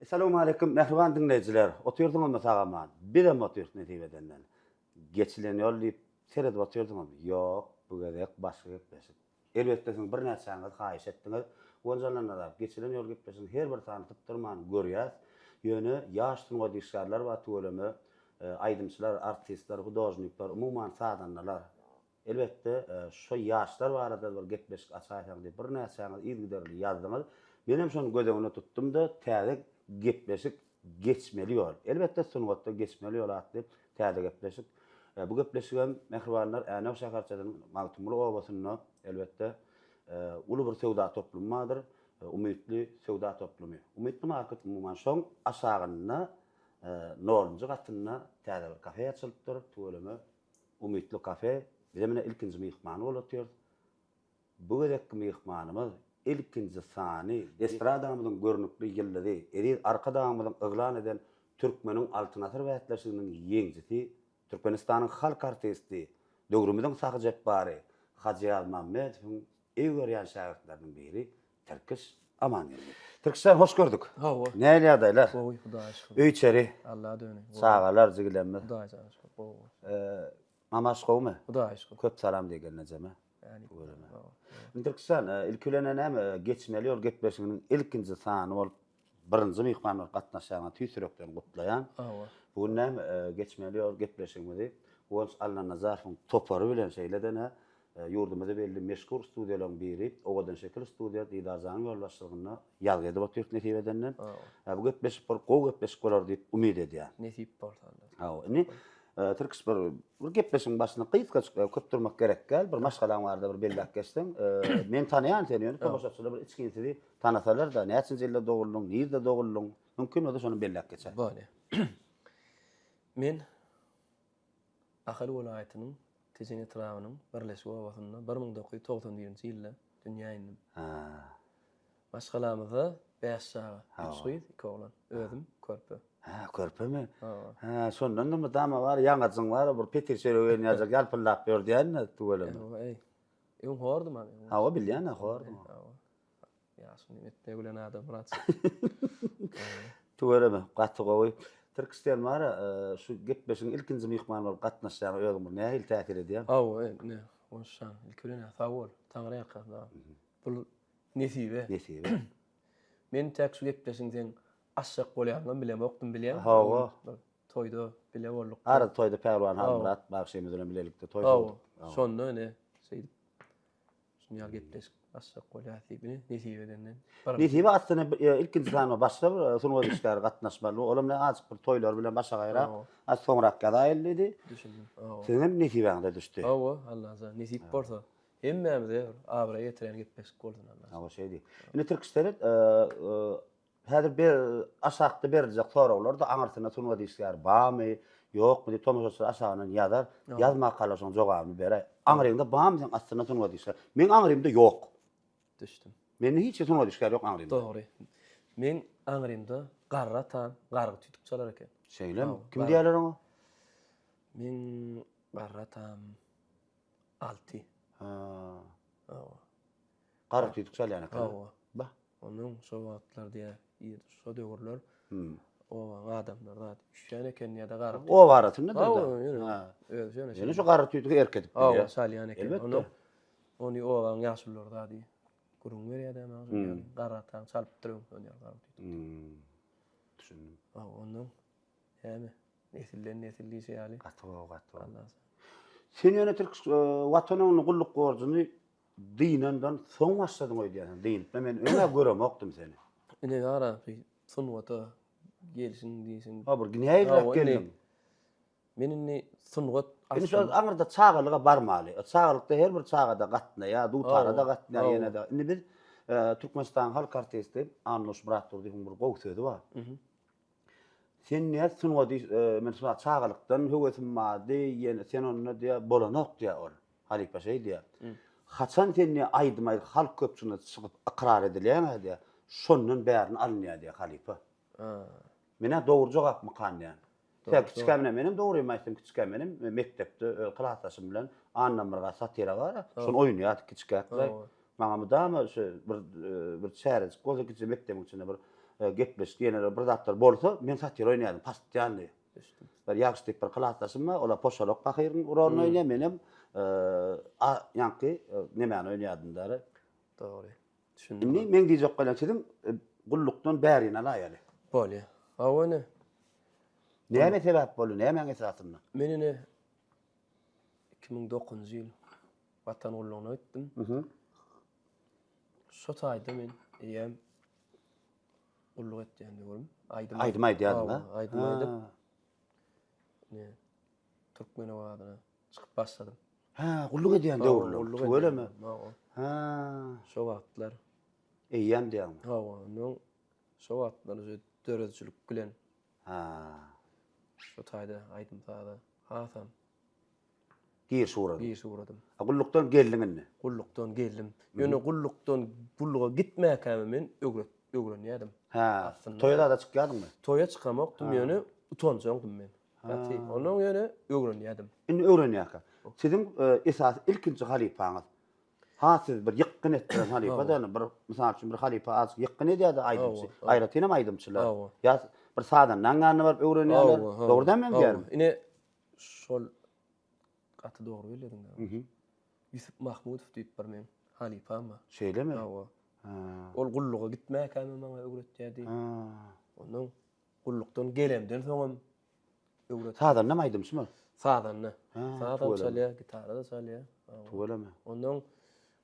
Essalawmaleýkum mähriban diňleýjiler! Otyrsyňyzmy sag-aman? Bizem otyrys nesip edenden. Geçilen ýol diýip seredip otyrsyňyzmy? Ýok, bu gezek başga gepleşik. Elbetde siziň birnäçäňiz haýyş etdiňiz. Guwanç Allanazarow, Geçilen ýol gepleşigini her bir sany sypdyrman görýäs. Ýöne ýaş sungat işgärler bar tüweleme, aýdymçylar, artistler, hudožnikler, umuman sazandalar. Elbetde, şo ýaşlar barada bir gepleşik açaýsaň diýip birnäçäňiz yzygiderli ýazdyňyz. Menem şony göz öňünde tutdum-da, täze gepleşik Geçmeli ýol. Elbetde, sungatda Geçmeli ýol atly täze gepleşik. Bu gepleşigem, mähribanlar, Änew şäherçesiniň Magtymguly obasynda, elbetde, uly bir söwda toplumy bardyr. Umytly söwda toplumy. Umytly market umuman şoň aşagynda, nolunjy gatynda täze bir kafe açylypdyr. Tüweleme, Umytly kafe. Bizem ine ilkinji myhmany bolup otyrys. Bu gezekki myhmanymyz ilkinji sany estradamyzyň görnükli ýyldyzy, eziz Arkadagymyzyň yglan eden Türkmeniň Altyn asyr bäsleşiginiň ýeňjisi, Türkmenistanyň halk artisti, döwrümiziň sahy jepbary Hajy Ýazmammedowyň eý görýän şägirtleriniň biri Tirkiş Amangeldi. Tirkiş jan hoş gördük. Hawa. Nähili ýagdaýlar? Gowy, Hudaýa şükür. Öý-içeri? Alla döneýin. Çagalar, jigilerimiz? Hudaýa jana şükür, gowy. Mamaş gowumy? Hudaýa şükür. Köp salam diý gelnejeme. Indi Tirkişjan, ilki bilen näme, Geçmeli ýol gepleşiginiň ilkinji sany bolup, birinji myhman bolup gatnaşýanyňa tüýs ýürekden gutlaýan. Bu gün näme, Geçmeli ýol gepleşigimizi Guwanç Allanazarowyň topary bilen şeýle-de ýurdumyza belli meşhur studiýalaryň biri Owadan şekil studiýa Didarjanyň ýolbaşçylygynda ýazgy edip otyrys nesip edenden. Bu gepleşik bir gowy gepleşik bolar diýip umyt edýän. Nesip bolsa. Hawa, indi Tirkiş bir bir gepleşigiň başynda gysgajyk köp durmak gerek däl. Bir maşgalaň barada bir belläp geçseň. Men tanaýan seni, ýöne tomaşaçylar bir içgin sizi tanasalar-da, näçinji ýylda doguldyň, nirde doguldyň, mümkin bolsa şony belläp geçäý. Bolýar. Men Ahal welaýatynyň Tejen etrabynyň Birleşik obasynda 1991-nji ýylda dünýä indim. Maşgalamyzda bäş çaga, üç gyz, iki oglan. Özüm körpe. Hä, körpemi? Hä, şondan-da mydama bar, ýaňajyň bar, bir petir çörek iýen ýaljak ýalpyldap ýör diýýän-de tüweleme. Hawa, eý. Öň hordum a men. Hawa, bilýän-ä, hordum. Hawa. Ýaşyny etmegi bilen adam biraz. Tüweleme, gaty gowy. Tirkiş sen bar-a, şu gepleşigiň ilkinji myhmany bolup gatnaşýaňa özüň bir nähili täsir edýär? Hawa, ine, Goşjan, ilki bilen-ä sag bol, Taňry ýalkasyn. Bu nesibe. Nesibe. Men täk şu gepleşigiň seň açjak bolýanyňam bilemokdym bilýäňmi? Hawa. Toýda bile bolduk. Arada toýda Pälwan Halmyrat bagşymyz bilen bilelikde toý sowduk. Hawa. Şonda ine şeýdip şuny ýaly gepleşik açjak bolýas diýip ine nesip edenden. Nesibe aslynda ilkinji sanyma başga bir sungat işgäri gatnaşmaly. Olam ne azjyk bir toýlar bilen başagaýrak. Az soňrak ýazaýyl diýdi. Düşündim. Hawa. Siziňem nesibäňize düşdi. Hawa, Allajan nesip bolsa. Hemmämize bir abraý getirýän gepleşik bolsun Allah. Hawa şeý diý. Indi Tirkiş seret, häzir ber aşakda beriljek soraglar-da aňyrsynda sungat işgäri barmy, ýokmy diýip tomaşaçylar aşagyndan ýazar. Ýazmakalar şoň jogabyny beräý. Aňryňda barmy seň aslynda sungat işgäri? Meň aňrymda ýok. Düşdüm. Mende hiç sungat işgäri ýok aňrymda. Dogry. Meň aňrymda garry atam gargy tüýdük çalar eken. Şeýlemi? Kim diýýärler oňa? Meň garry atam Alty. Ha. Hawa. Gara tüýdük çalýan eken. Hawa. Bah. Onuň şo wagtlar diýä, ir şo döwürler Hmm. obaň adamlary zat üşýän eken ýa-da gara tüýdük. Oba arasynda Hawa, da. ýöne. Ha. Özi ýöne Ýöne şo gara tüýdügi erk edip Hawa, bilýär. çalýan eken. Elbetde. Onuň ony obaň ýaşululary zady gürrüň berýärdi maňa şol Hmm. ýaly. Gara ataň çalypdyr öň şol ýaly gara tüýdük. Hmm. Düşündim. Hawa, ondan näme? Nesilden nesil diýşi ýaly. Gaty gowy, gaty gowy. Allah. Sen ýöne Türk Watan öňünde gulluk borjuny dynandan soň başladyň öýdýän. Dynyp men öňä göremokdym seni. Ine gara, sungata gelşiň diýşiň. Ha bir nähiliräk geldiň? Men indi sungat Indi şol aňyrda çagalyga barmaly. Çagalykda her bir çagada gatnaýar, dutara-da gatnaýar ýene-de. Indi biz Türkmenistanyň halk artisti Annuş Myratdurdyýewiň bir gowy sözi bar. Sen nädip sungat men şuna çagalykdan höwesim bardy, ýene sen onda diýýär, bolanok diýýär ol. Halypa şeý diýýär. Haçan sen diýýär aýdym aýdyp halk köpçüligine çykyp ykrar edilýäň-ä diýýär, şondan bärini alynýar diýýär halypa. Men-ä dogry jogapmykan diýýän. Tä kiçikäm ine menem dogrymy aýtsam kiçikäm menem mekdepde öz klasdaşym bilen Annamyrga satira bar-a, şony oýnaýardyk kiçikäk. Maňa mydama şu bir bir çärejik bolsa kiçi mekdebiň içinde bir. gepleşik ýene bir zatlar bolsa, men satyr oýnaýardym, postoýanny. Düşdüm. Bir Ýagşy diýip bir klasdaşym bar, ol-a Poşalok pahyryň roluny oýnaýar, menem a ýaňky nemäni oýnaýardym däri. Dogry. Düşündim. Indi meň diýjek bolýan siziň gullukdan bärini alaýaly. Bolýa. Hawa ine. Näme sebäp boldy, nämäň esasynda? Men ine 2009-njy ýyl Watan gullugyna gitdim. Şo taýda men eýýäm gulluk etýän döwrüm. Aýdym aýdym aýdýardyň ha? Aýdym aýdyp. Ne türkmen owazyna çykyp başladym. Ha, gulluk edýän döwürler. Tüweleme. Ha. Şo wagtlar. Eýýäm diýýäňmi? Hawa, ondan şo wagtlar döredijilik bilen. Ha. Şo taýda aýdym-saza hasam Giriş ugradyň. Giriş ugradym. A gullukdan geldiň indi. Gullukdan geldim. Ýöne gullukdan gulluga gitmäkäm men öwret öwrenýärdim. Hä. Aslynda. Toýa zada çykýardyňmy? Toýa çykamokdym ýöne utanjaňdym men. Gaty. Ondan ýöne öwrenýärdim. Indi öwrenýärkä. Siziň esasy ilkinji halypaňyz has sizi bir ýykgyn etdiren halypa da bir mysal üçin bir halypa azajyk ýykgyn edýärdi aýdymçy. Aýratynam aýdymçylar. Ýa bir sazandaň ýanyna baryp öwrenýärler. Dogry dälmi meň diýýänim? Ine Şol gaty dogry bellediň. Mhm. Ýusup Mahmudow diýip bir meň halypam bar. Şeýlemi? Hawa. Ol gulluga gitmäkäm maňa öwretýärdi. Ondan gullukdan gelemden soňam öwret. Sazandamy aýdymçymy? Sazanda. Sazam çalýar, gitara-da çalýar. Tüweleme. Ondan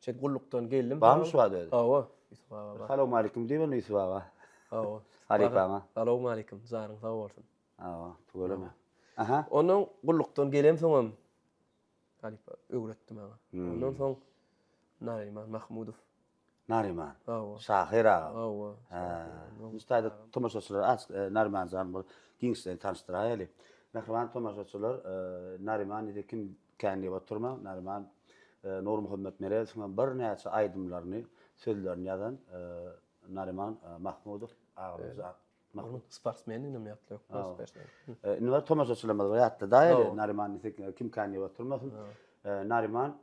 şeýdip gullukdan geldim. Barmy şu wagt özi? Hawa. Ýusup aga bar. Salowmalikim diýip onda Ýusup aga. Hawa. Halypaňa. Salowmalikim, janyň sag bolsun. Hawa, tüweleme. Aha. Ondan gullukdan gelemsoňam halypa öwretdi maňa. Ondan soň Naryman Mahmudow. Naryman. Hawa. Şahyr aga. Hawa. Hä. Şu taýda tomaşaçylara azajyk e, Naryman jan bir giňişleýin tanyşdyraýaly. Mähriban tomaşaçylar, e, Naryman diýse kim kän diýip oturmaň. Naryman e, Nurmuhammet Meredowyň hem birnäçe aýdymlaryny, sözlerini ýazan Naryman Mahmudow agamyz. Onuň sportsmendiginem ýatlaýok. Indi bir tomaşaçylarymyz bir ýatladaýaly. Nariman diýsek kimkän diýip oturmasyn. Nariman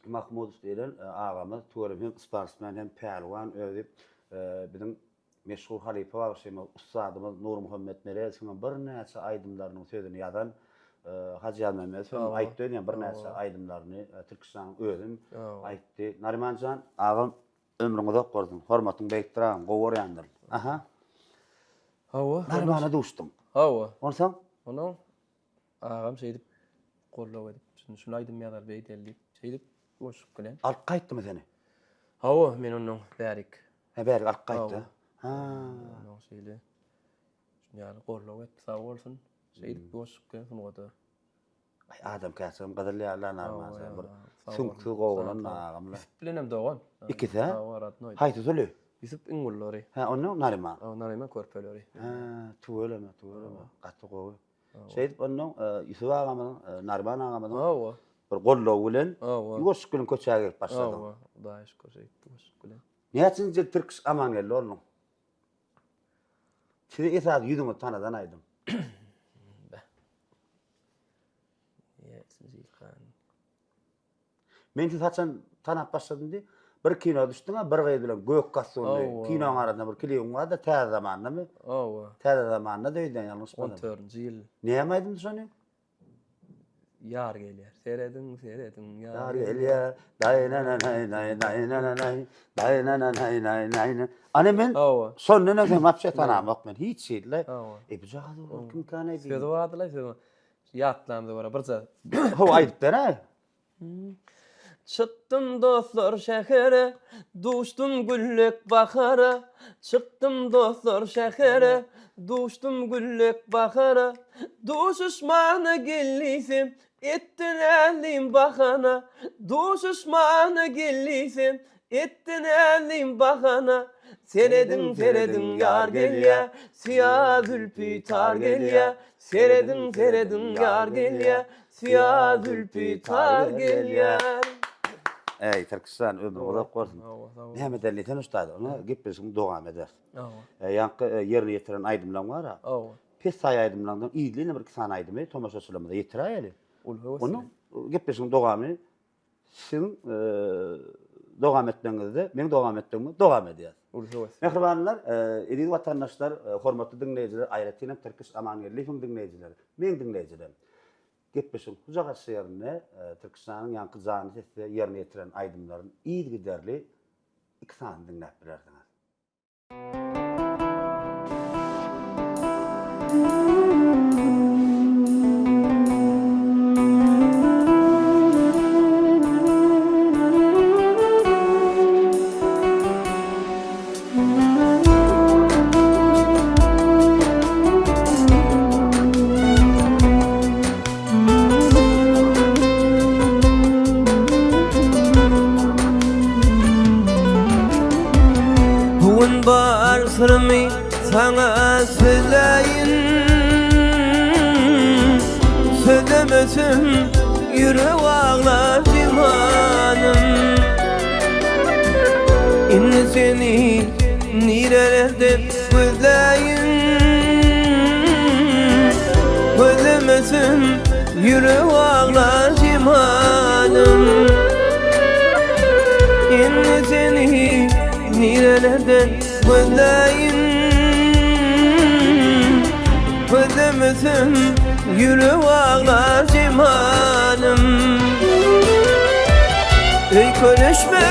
Mahmudow diýlen agamyz tüweleme hem sportsmen hem pälwan özi biziň meşhur halypa bagşymyz ussadymyz Nurmuhammet Meredowyň birnäçe aýdymlarynyň sözüni ýazan Hajy Ýazmämmedow hem aýtdy öýdýän birnäçe aýdymlaryny Tirkişjanyň özem aýtdy. Nariman jan agam Ömrüň uzak bolsun. Hormatyň beýikdir agam. Gowy görýändirin. Aha. Hawa. Narmana duşduň. Hawa. Onsoň? Onuň agam şeýdip goldaw edip, şuny şuny aýdym ýazar beýdeli diýip, şeýdip goşup bilen. Alyp gaýtdymy seni? Hawa, men ondan bärik. Hä, bärik alyp gaýtdy. Ha. Onuň şeýle şuny ýaly goldaw etdi, sag bolsun. Şeýdip goşup bilen sungata Aý adamkärçiligim gyzyl ýaly Narman sen bir süňksüz gowulan agamla. Ýusup bilenem dogan. Ikisi hä? Haýsysy uly? Ýusup iň ululary. Hä onda Naryman. Hawa Naryman körpeleri. Hä tüweleme tüweleme gaty gowy. Şeýdip onnoň Ýusup agamyzyň Naryman agamyzyň Hawa. Bir goldawy bilen Hawa. Ýuwaşlyk bilen köçä girip başladyň. Hawa Hudaýa şükür şeýdip ýuwaşlyk bilen. Näçinji ýyl Tirkiş Amangeldi bolduň? Sizi esasy ýüzüňizi tanadan aýdym. Men sizi haçan tanap başladym diý. Bir kino düşdüň-ä, bir gyz bilen gök kostumly. Kinoň arasynda bir klibiň bardy, Täze zamandamy? Hawa. Täze zamanda öýdýän ýalňyşmasam. 14-nji ýyl. Näme aýdymdy şony? Ýar gelýär. Serediň, serediň, ýar gelýär. Daý-na-na-naý-naý-naý-na-na-naý, daý-na-na-naý-naý-naý-na. Ana men Hawa. şondan öň seni wapşe tanamok men hiç hili. Hawa. E bu jagaz oglan kimkäni diýdim. Sözi bardy-laý, sözi. Ýatlamda görä birje. Hawa aýdyp beräý. Çykdym dostlar şähere, duşdum güllek bahara, Çykdym dostlar şähere, duşdum güllek bahara, Duşuşmana geldiysem, etdi nälim bahana, Duşuşmana geldiysem, etdi nälim bahana, Serediň, serediň, ýar gelýä, Syýa zülpi tar gelýä, Serediň, serediň, ýar gelýä, Syýa zülpi tar gelýär. Eý, Tirkişjan, ömrüň uzak bolsun. Näme edeli diýsene ustad, onda gepleşigiň dowam ederis. Ýaňky ýerine ýetiren aýdymlaň bar-a. Pessaý aýdymlaňdan yzly bir iki sany aýdymy tomaşaçylarymyza ýetiräýeli. Uly höwes Onda gepleşigiň dowamy siziň. dowam etmegiňizde, meň dowam etmegime dowam edýäs. Uly höwes. Mähribanlar, eziz watandaşlar, hormatly diňleýjiler, aýratynam Tirkiş Amangeldiýewiň diňleýjileri, meň diňleýjilerim. Gepleşigiň hujagatçy ýerinde Tirkişjanyň ýaňky janly sesde ýerine ýetiren aýdymlaryny yzygiderli iki sanyny diňläp bilersiňiz. Bu gün bar syrymy saňa sözläýin Sözlemesem ýürek aglar jemanym Indi seni nirelerde gözläýin Gözlemesem ýürek aglar jemalym Indi seni nirelerden gözläýin Gözlemesem ýürek aglar jemalym Öýkeleşme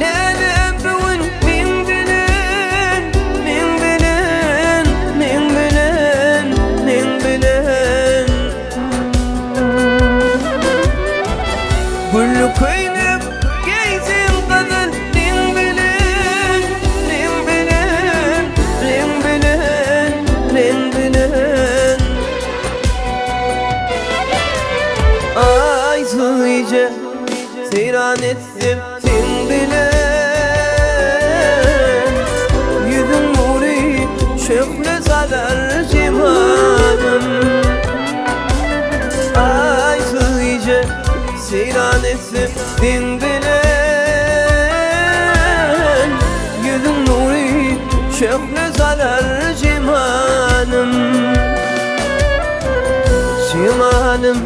lälem bu gün meň bilen Meň bilen, meň bilen, meň bilen Gülli köýnek geýsem gyzyl reň bilen Reň bilen, reň bilen, reň bilen Aýsyz gije seýran etsem seň bilen Ýüzüň nury şöhle salar jemalym Aýsyz gije seýran etsem seň bilen Ýüzüň nury şöhle salar jemalym Jemalym,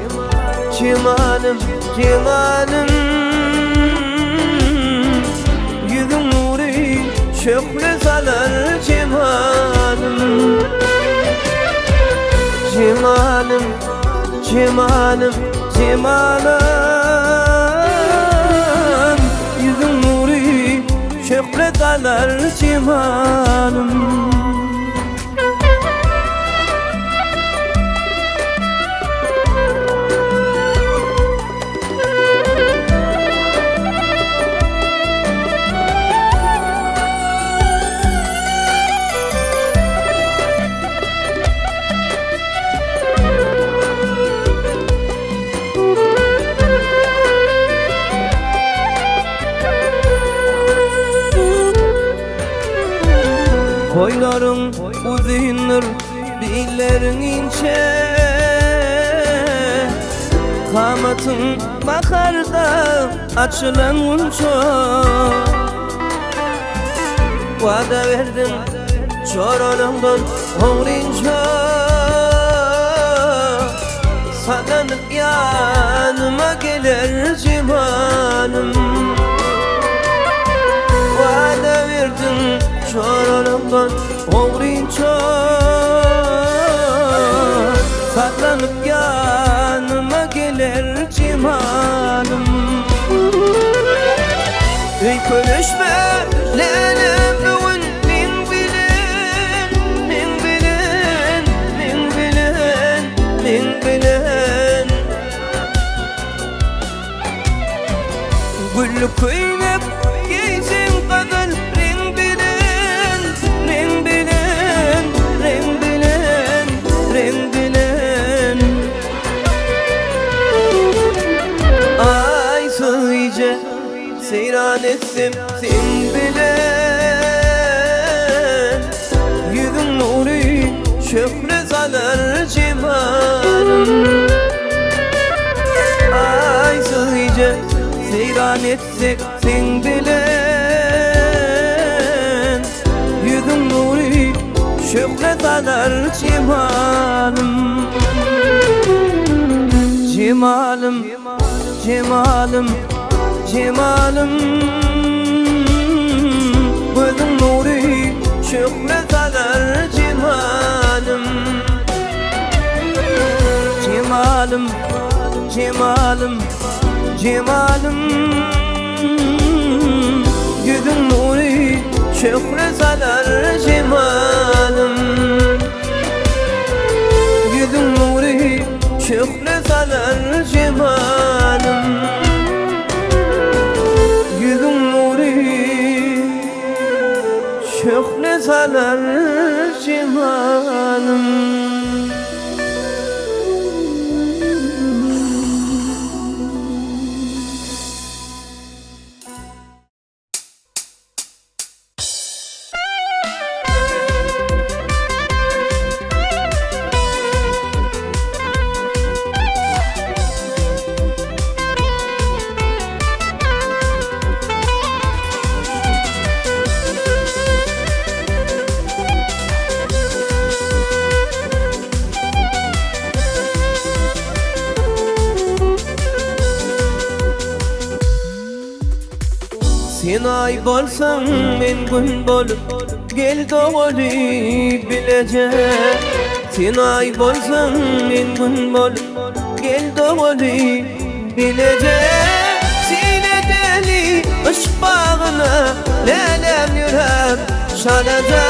jemalym, jemalym Ýüzüň nury şöhle salar jemalym Jemalym, jemalym, jemalym Ýüzüň nury şöhle salar jemalym Boýlaryň uzyndyr, billeriň inçe Kamatyň baharda açylan gunça Wada berdiň çoralaňdan ogrynça Sallanyp ýanyma geler jemanym Wada berdiň çoralaňdan ogrynça Sallanyp ýanyma geler jemalym Öýkeleşme lälem bu gün meň bilen Meň bilen, meň bilen, meň bilen Gülli köýnek geýseň gyzyl reň bilen Reň bilen, reň bilen, reň bilen Aýsyz gije seýran etsem seň bilen Ýüzüň nury şöhle salar jemalym Aýsyz gije seýran etsek seň bilen Ýüzüň nury şöhle salar jemalym Jemalym, jemalym, jemalym. şöhle salar jemalym. Jemalym, jemalym, jemalym. Ýüzüň nury şöhle salar jemalym. Ýüzüň nury şöhle salar jemalym. Ýüzüň nury şöhle salar jemalym. Sen aý bolsaň men gün bolup Gel dogaly bileje Sen aý bolsaň men gün bolup Gel dogaly bileje Sen edeli yşk bagyna Läläm ýürek şalaja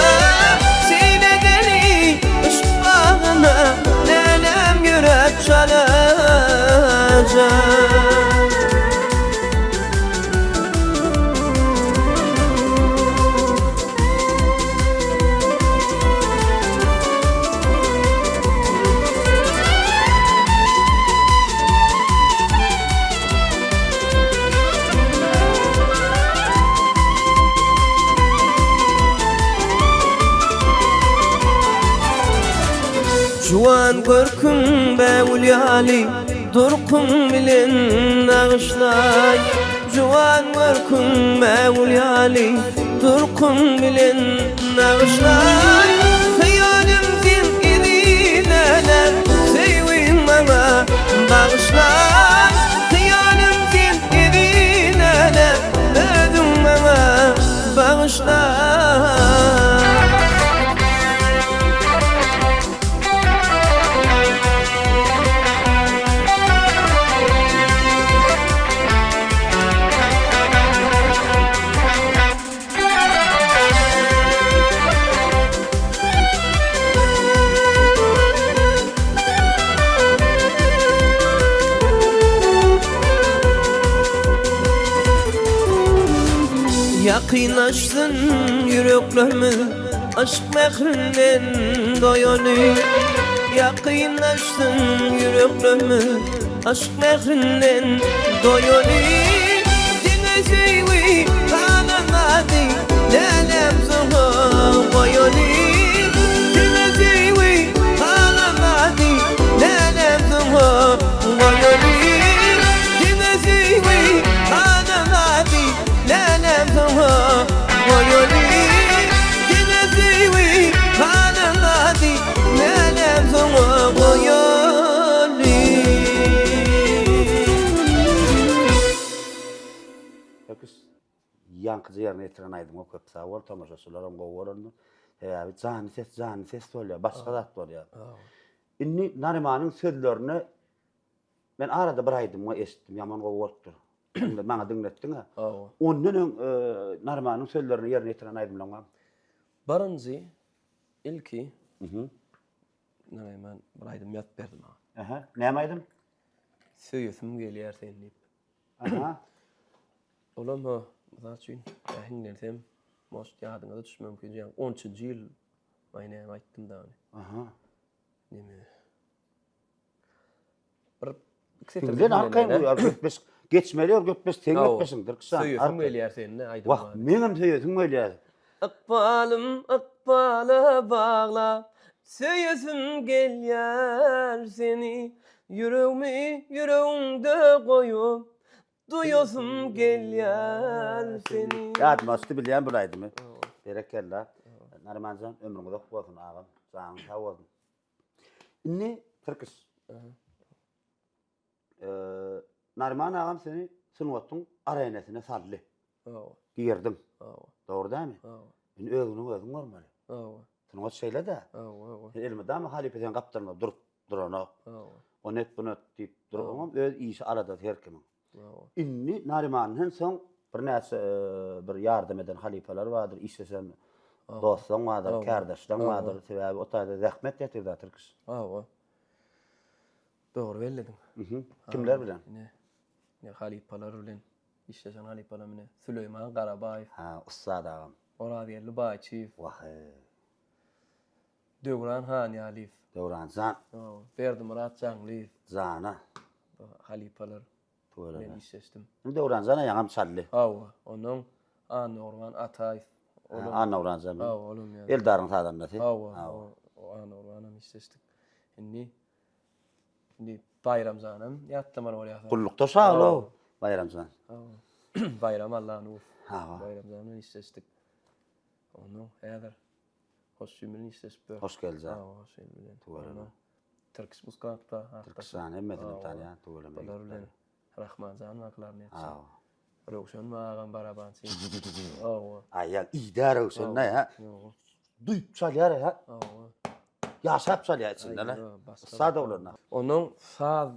Sen edeli yşk bagyna Läläm ýürek şalaja. Juwan görküň bägül ýaly Durkuň bilen nagyşlaý Juwan görküň bägül ýaly Durkuň bilen nagyşlaý Hyýalym sen eziz-älem Söýgiň maňa bagyşlaý Hyýalym sen eziz-älem Özüň maňa bagyşlaý. Ýakynlaşsyn ýüreklerimiz Yşk mährinden doýaly Ýakynlaşsyn ýüreklerimiz Yşk mährinden doýaly Diňe söýgi galanady Läläm soňa goýaly Diňe söýgi galanady Läläm soňa goýaly Diňe söýgi galanady Läläm soňa goýaly Diňe söýgi galanady Läläm soňa goýaly. Öküz ýaňkyja ýerine ýetiren aýdymyňa köp sag bol, tomaşaçylaram gowy görendir. Sebäbi janly ses janly ses bolýar, başga zat bolýar. Indi Narymanyň sözlerine Men arada bir aýdymyňy eşitdim, ýaman gowy bolupdyr. Indi maňa diňletdiň-ä. Hawa. Ondan öň Narymanyň sözlerini ýerine ýetiren aýdymlaň barmy? Birinji, ilki Naryman bir aýdym ýazyp berdi maňa. Ähä, näme aýdym? Söýesim gelýär seni diýip. Aha. Olam ha, mysal üçin, äheňlensem, может, ýadyňyza düşmegi mümkin, ýa on üçünji ýyl, aý näme aýtdym da ony. Aha. Neme? Bir iki setir Sen arkaýyn goý, gepleş geçmeli ýok, gepleş seň gepleşiňdir kişan. Söýesim gelýär seni aýdym. Wah, meňem söýesim gelýär. Ykbalym ykbala baglap, söýesim gelýär seni. Ýüregimi ýüregiňde goýup, duýasym gelýär seni. Ýadyma düşdi bilýän bul aýdymy. Berekella. Narymanjan ömrüň uzak bolsun agam. Janyň sag bolsun. Indi Tirkiş. Naryman agam seni sungatyň arenasyna saldy. Hawa. Girdiň. Hawa. Dogry dälmi? Hawa. Indi özüňi özüň görmeli. Hawa. Sungat şeýle-dä. Hawa, hawa. Sen elmydama halypa seň gapdalyňda durup duranok. Hawa. O net bu net diýip durup, oňam öz işi aladasy her kimiň. Hawa. Indi Narymandan soň birnäçe bir ýardam eden halypalar bardyr, işleşen dostlaň bardyr, kärdeşleň bardyr. Sebäbi o taýda zähmet ýatyr-da Tirkiş. Hawa. Dogry bellediň. Kimler bilen? Ine, ine halypalar bilen işleşen halypalar mine Süleýman Garabaýew. Ha, ussat agam. Orazgeldi Baýçyýew. Wah-eý. Döwran Hanýalyýew. Döwran jan. Hawa, Berdimyrat Jaňlyýew. Jana. Bu halypalar Tüweleme. bilen işleşdim. Indi Döwran jana ýaňam çaldy. Hawa, onnoň Annagurban Ataýew. Olam. Annagurban jan. Hawa, olam ýa. Eldaryň sazandasy. Hawa, o Annagurbanam işleşdik. Indi indi Baýram janam ýatlamaly bolýar. Gullukda şa-ow Baýram jan. Hawa. Baýram Allanow. Hawa. Baýram jan bilen işleşdik. Onnoň häzir Hoşgül bilen işleşip ýör. Hoşgel jan. Hawa, Hoşgel bilen. Tüweleme. Tirkiş muzykant bar. Tirkiş jan hemmesini tanýan, tüweleme. Bular bilen Rahman jan bar klarnetçi. Hawa. Röwşen bar agam barabançy. Hawa. Aý, ýa, Röwşen ne ýa? Duýup çalýar ýa. Hawa. Ýaşap çalýar içinde. Ussat oglanlar. Onuň saz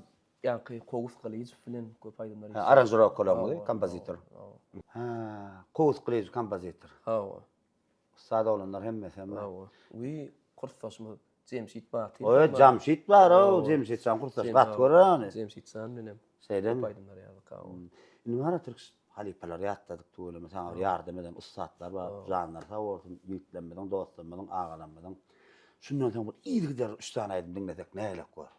ýaňky Kowus Gylyjow bilen köp aýdymlar Ha, aranžirowkalaryňyzy, kompozitor. Ha, Kowus Gylyjow kompozitor. Hawa. Ussat oglanlar hemmesi hem. Hawa. We kursdaşymyz Jemşit Batyr. Oý, Jamşit bar-ow, Jemşit jan kursdaş gaty görer ony. Jemşit jan bilen hem. Şeýlemi? Köp aýdymlar ýazdyk, hawa. Indi bar türk halypalary ýatladyk tüweleme saňa bir ýardam eden ussatlar bar. Janlary sag bolsun, ýigitlerimiziň, dostlarymyzyň, agalarymyzyň. Şundan soň bir yzygiderli üç sany aýdym diňlesek nähilek bor?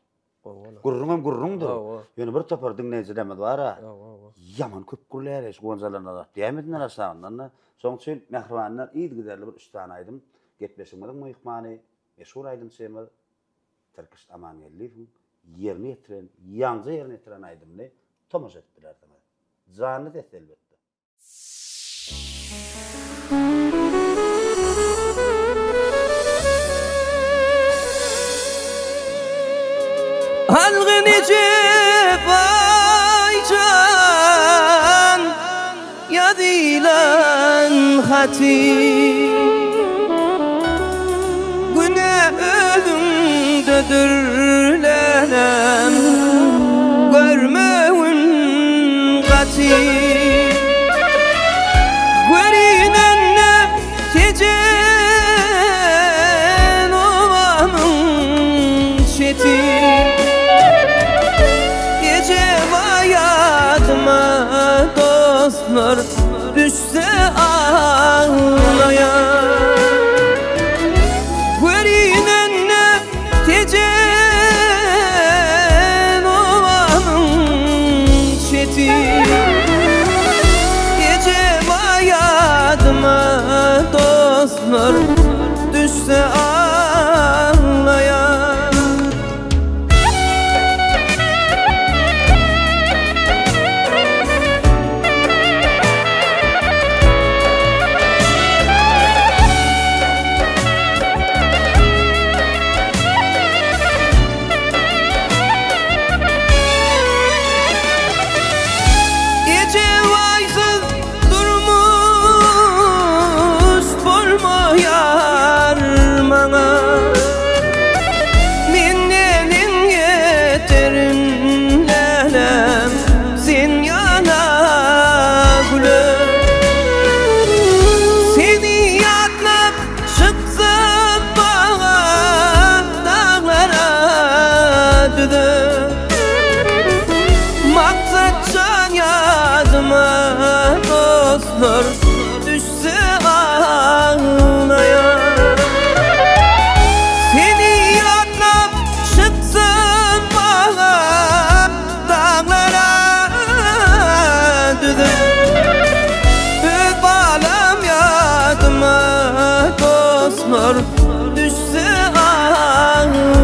Gowy bolar. Gürrüňem gürrüňdir. Hawa. Ýöne bir topar diňleýjilerimiz bar-a. Hawa, hawa. Ýaman köp gürleýär şu gonjalarynda zat diýäýmesinler aşagyndan-da. Şonuň üçin mähribanlar yzygiderli bir üç sany aýdym gepleşigimiziň myhmany meşhur aýdymçymyz Tirkiş Amangeldiýewiň ýerine ýetiren, ýaňja ýerine ýetiren aýdymyny tomaşa edip bilersiňiz. Janly sesde elbetde. Algyn eje Baýjan ýazylan haty Güne özüňdedir läläm Görmegin gaty Görinende Tejen obamyň çeti Ejem aýadyma dostlar düşse aglaýan Görinende Tejen obamyň çeti Ejem aýadyma dostlar düşse aglaýan. Eje waýsyz durmuş bolmaýar maňa Menden ýeterin läläm sen ýala güle Seni ýatlap çyksam baga daglara düze Maksat jan ýadyma dostlar düşse aglaýan Seni ýatlap çyksam baga daglara düze Öz balam ýadyma dostlar düşse aglaýan.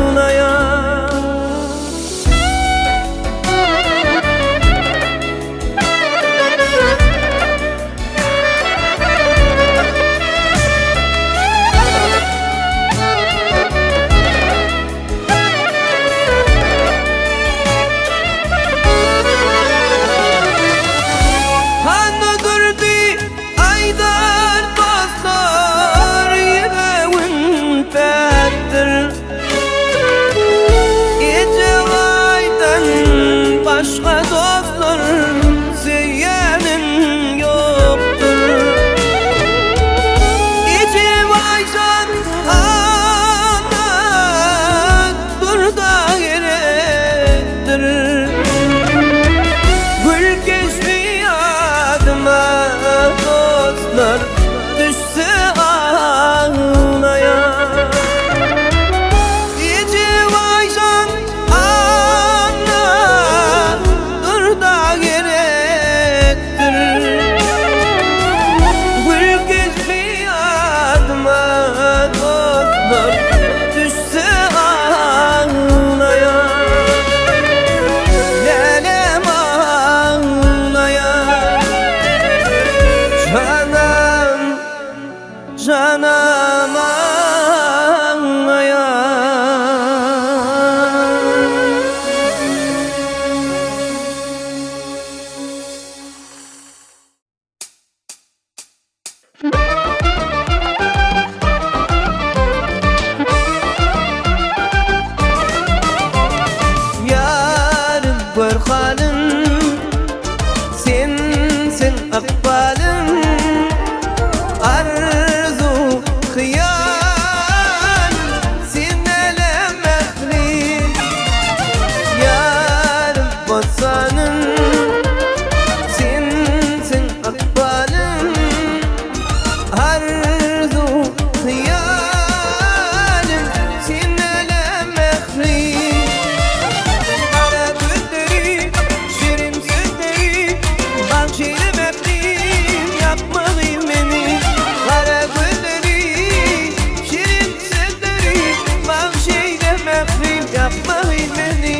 ýakmagy meni.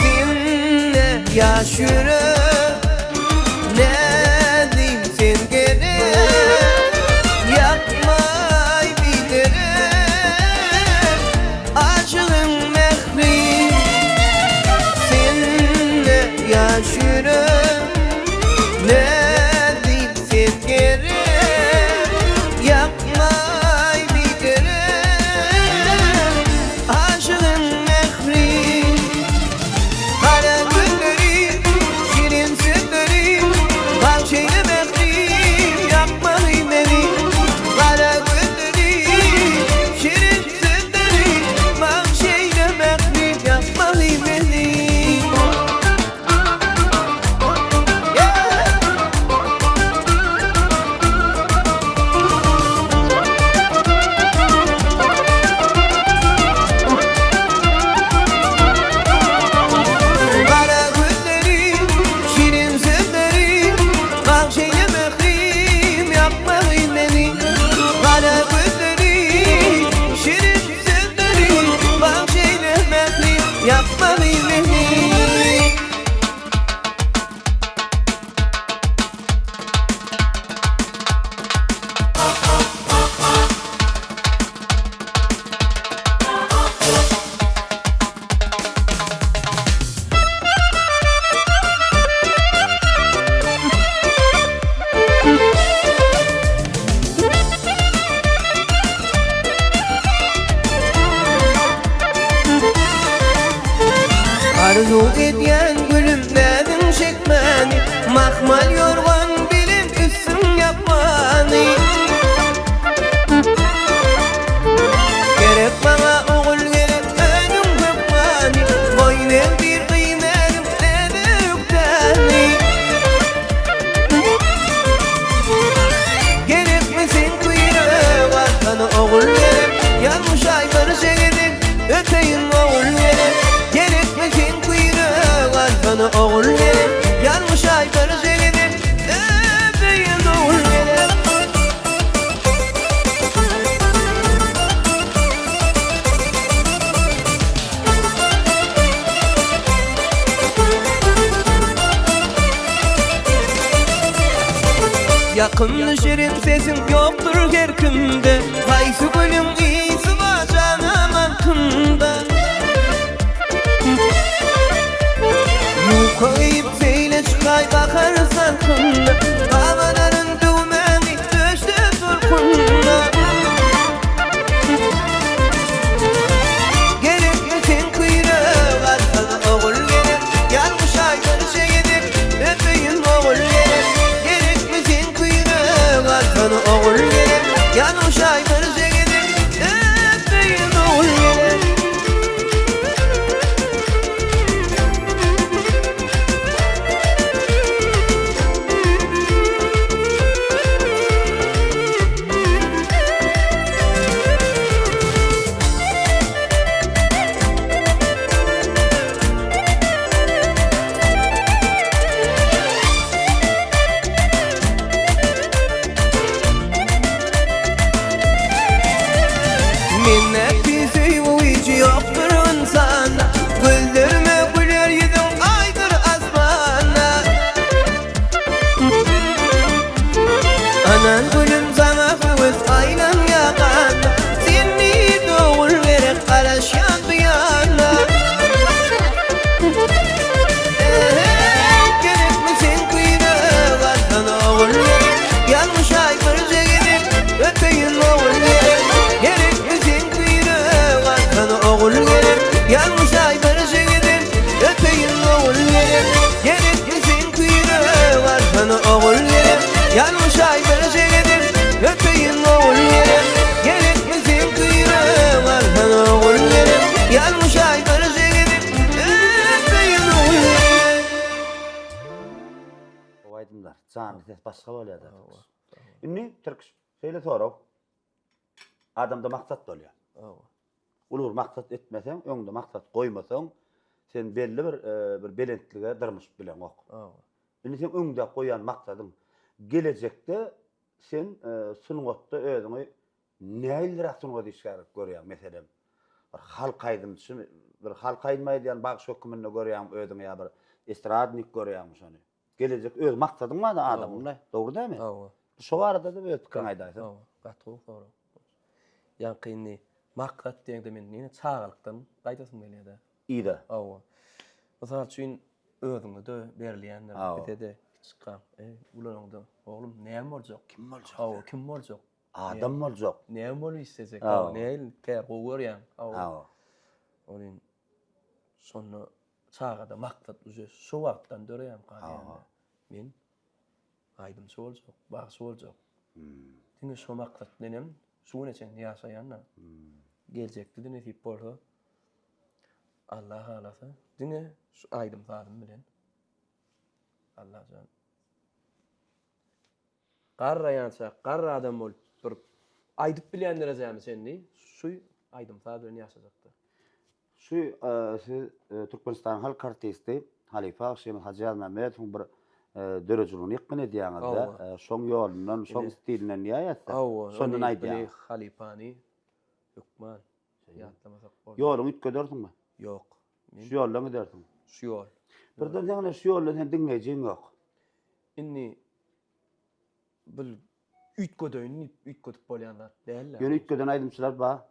Sende ýaş ýürek nädip sen gerek Ýakmaý biderek aşygyň mähri Sende ýaş ýürek nädip sen gerek Ýakmaý biderek aşygyň mähri Gara gözleri, şirin sözleri Bagş eýle mährim, ýakmagy meni Gara gözleri, şirin sözleri Bagş eýle mährim, ýakmagy meni. Gara gözleri, şirin sözleri, Bagş eýle mährim, ýakmagy meni. Gara gözleri, şirin sözleri, Bagş eýle mährim, ýakmagy meni. Arzuw edýän gülüm näziň çekmäni, Mahmal ýorgan bilen üstüň ýapmany. Gerek maňa ogul gerek özüň hökmany, Boýun egdir gyz näzim näze ökdäni. Gerekmi seňki ýürek atana ogul gerek, Ýalňyşaý birje gezek öpeýin ogul gerek. Gerekmi seňki ýürek atana ogul gerek, Ýalňyşaý birje gezek öpeýin ogul gerek. Ýakymly şirin sesiň ýokdur her kimde, Haýsy gülüň ysy bar janam alkymda. Ýuka geýip seýle çykaý bahar salkynda, Gabalaryn düwmäňi döşde tolkunda. Gerekmi seňki ýürek atsaň ogul gerek, Ýalňyşaý birje gezek öpeýin ogul gerek. Gerekmi seňki ýürek atsaň ogul gerek, Ýalňyşaý birje gezek öpeýin ogul gerek. Minnetli söýgi güýji ýokdur ynsanda, Gözlerime güler ýüzüň aýdyr asmanda. Anan gülüm saňa höwes aýlan ýakanda, Sen nirde ogul gerek garaşýan bu ýanda. Gerekmi seňki ýürek atsan ogul gerek, Ýalňyşaý birje gezek öpeýin ogul gerek. Gerekmi seňki ýürek atsan ogul gerek, Ýalňyşaý birje gezek öpeýin ogul gerek. Gerekmi seňki ýürek atsan ogul gerek, Ýalňyşaý birje gezek öpeýin ogul gerek. Gerekmi seňki ýürek atsan ogul gerek, Ýalňyşaý birje gezek öpeýin ogul gerek. Gowy aýdymlar. Janly ses başga bolýar-da. Indi Tirkiş, şeýle sorag. Adamda maksat bolýar. Hawa. Uly bir maksat etmeseň, öňde maksat goýmasaň, sen belli bir bir belentlige dyrmyşyp bileňok. Indi seň öňde goýan maksadyň gelejekde sen sungatda özüňi nähiliräk sungat işgäri görýäň meselem? Bir halk aýdymçy, bir halk aýdym aýdýan bagşy höküminde görýäňmi özüňi ýa bir estradnik görýäňmi şony? Gelejek öz maksadyň bar-da adamyň-da, dogry dälmi? Hawa. Şo barada-da öz pikiriňi aýdaýsaň. Hawa, gaty gowy sorag. Ýaňky indi maksat diýeňde men ýene çagalykdan gaýdasym gelýär-de. Yza. Hawa. Mysal üçin özüňe-de berilýändir, bize-de kiçikäm. Eý, ulanyňda, oglum, näme boljak? Kim boljak? Hawa, kim boljak? Adam boljak. Näme bolup işlejek? Hawa, nähili kär gowy görýäň? Hawa. Hawa. Ol şonda Çagada maksat uje şo wagtdan döreýärmika diýende. Men aýdymçy boljak, bagşy boljak. Diňe şo maksat bilenem şu güne çenli ýaşaýan-da. Geljekde-de nesip bolsa, Allah halasa, diňe şu aýdym-sazym bilen Allajan Garraýança garry adam bolup bir aýdyp bilýän derejäme çenli şu aýdym-saz bilen ýaşajakda. Şu siz Türkmenistanyň halk artisti halypa bagşymyz Hajy Ýazmämmedowyň bir döredijiligini ýykgyn edýäňiz-de, şoň ýolundan, şoň stilinden diýäýäs-de, şondan aýdýaňyz. Halypany hökman ýatlamasak bolmaz. Ýoluňy üýtgedersiňmi? Ýok. Şu ýoldan gidersiň. Şu ýol. Birden seň ine şu ýoldan sen diňleýjiň ýok. Indi bil üýtgedeýin diýip üýtgedip bolýan zat däl-de. Ýöne üýtgeden aýdymçylar bar.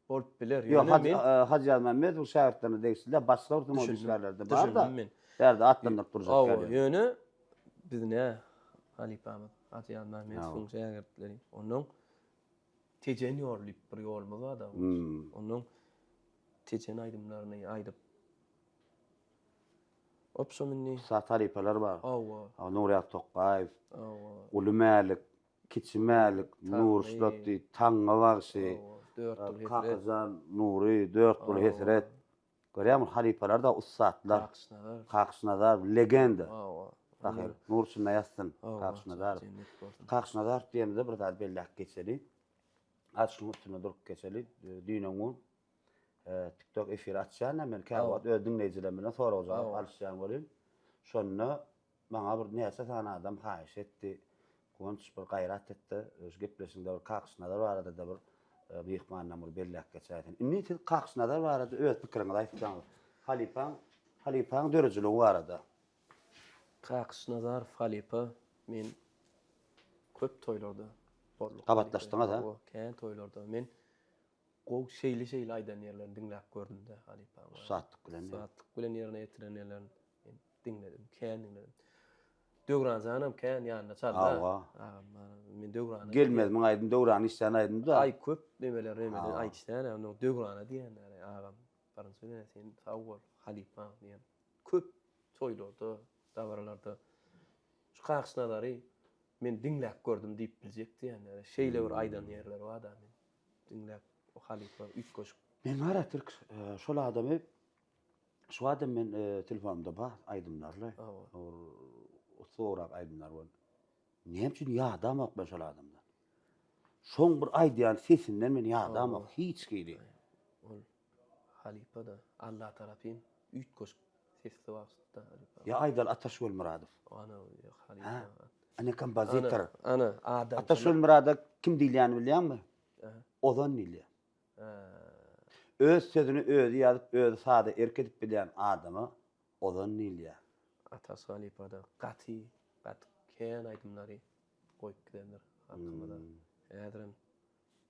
Bolup biler. Ýok, Hajy Hajy Ýazmämmedowyň şägirtlerine degişli däl, başga bir sungat işgärleri-de bar-da. Düşündim men. Bärde atlandyryp durjak Hawa, ýöne biz nä halypamyz Hajy Ýazmämmedowyň şägirtleri. Onnoň Tejen ýoly diýip bir ýolumyz bar-da. Onnoň Tejen aýdymlaryny aýdyp Obşom indi. Ussat halypalar bar. Hawa. Nurýaz Tokgaýew. Hawa. Uly Mälik. Kiçi Mälik, Nurşlotdy, Taňňa bagşy, Kakajan Nury, Dörtguly Hesret. Görýäňmi, halypalar-da ussatlar. Kakyşnazar. Kakyşnazar legenda. Pahyr, nur içinde ýatsyn Kakyşnazarow. Kakyşnazarow diýemizde bir zady belläp geçeli. Az şunuň üstünde durup geçeli. Düýn-öňňun TikTok efiri açýan-da men käwagt öz diňleýjilerim bilen sorag-jogap alyşýan welin, şonda Maňa bir näçe sany adam haýyş etdi, Guwanç bir gaýrat et-de, şu gepleşigiňde bir Kakyş Nazar barada-da bir myhmandan bir belläp geçäýsen. Indi siz Kakyş Nazar barada öz pikiriňizi aýtsaňyz. Halypaň, halypaň döredijiligi barada. Kakyş Nazarow halypa men köp toýlarda bolduk. Gabatlaşdyňyz a? Hawa, kän toýlarda. Men gowy şeýle-şeýle aýdan ýerlerini diňläp gördüm-de halypaň. Ussatlyk bilen. Ussatlyk bilen ýerine ýetiren ýerlerini. Men diňledim, kän diňledim. Döwran janam kän ýanynda çaldy. Hawa. Agam, men Döwrana. Gelmezmiň aýdym Döwrany işlän aýdym-da. Aý köp nemeler nemeler aýdyşýan ony Döwrana diýenler agam. Birinji bilen sen sag bol halypaň diýen. Köp toýlarda, dabaralarda şu Kakyş Nazary men diňläp gördüm diýip biljek diýenler. Şeýle bir aýdan ýerleri bar-da men diňläp o halypa üýtgeşik. Men bar-a Türk şol adamy Şu adam men telefonumda bar aýdymlarly. Otuz gowrak aýdymlar bar. Näme üçin ýadamok men şol adamdan. Şoň bir aýdýan sesinden men ýadamok hiç hili. Ol halypa-da Alla tarapyn üýtgeşik sesli bagşydy-da halypa. Ýa aýdaly Ataş Welmyradow. Ana halypa. Ana kompozitor. Ana adam. Ataş Welmyrada kim diýilýänini bilýäňmi? Ozan diýilýär. Öz sözüni özi ýazyp, özi saza erk edip bilýän adama ozan diýilýär. Ataş halypada gaty gaty kän aýdymlary goýup gidendir halkymyza. Häzirem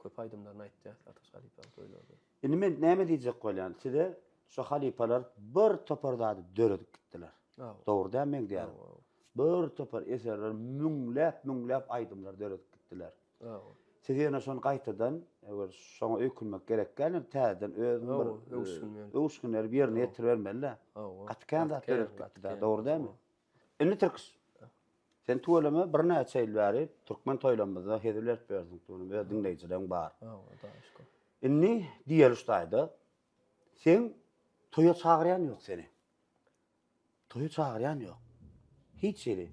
köp aýdymlaryny aýtýas Ataş halypaň toýlarda. Indi men näme diýjek bolýan, size şu halypalar bir topar zady döredip gitdiler. Dogry däl meň diýýänim. Bir topar eserler, müňläp-müňläp aýdymlar döredip gitdiler. Siz ýöne şony gaýtadan, eger şoňa öýkünmek gerek däl, ýöne täzeden özüň bir öwüşgin berip ýerine ýetiribermeli-dä. Gaty kän zat döredip gitdi-dä, dogry dälmi? Indi Tirkiş, sen tüweleme birnäçe ýyl bäri türkmen toýlarymyzda hezil berip ýörsüň, tüweleme öz diňleýjileriň bar. Indi diýeli şu taýda, seň toýa çagyrýan ýok seni. Toýa çagyrýan ýok. Hiç ýeri.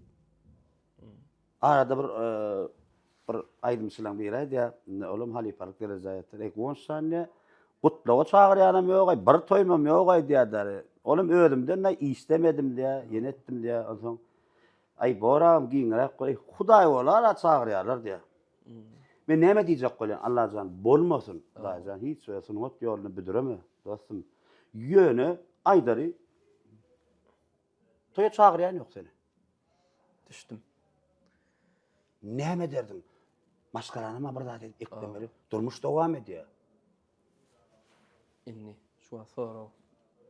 Arada bir bir aýdymçylaryň biri aýdýar, indi olam halypalyk derejä ýetdi. Ey, Guwanç jan diýýär. Gutlaga çagyrýanam ýog-aý, bir toýumam ýog-aý diýýärler. Olam özümden-aý işlemedim diýýär, ýene etdim diýýär. Onsoň, aý, bor agam, giňräk goý, Hudaý bolar-a çagyrýarlar diýýär. Men näme diýjek bolýan, Allajan, bolmasyn, Hudaýjan, hiç bir sungat ýoluna büdreme, dostum. Ýöne, aýdary, toýa çagyrýan ýok seni. Düşdüm. Näme ederdiň? Maşgalanam bir zat edip eklemeli. Durmuş dowam edýär. Indi şu wagt sorag.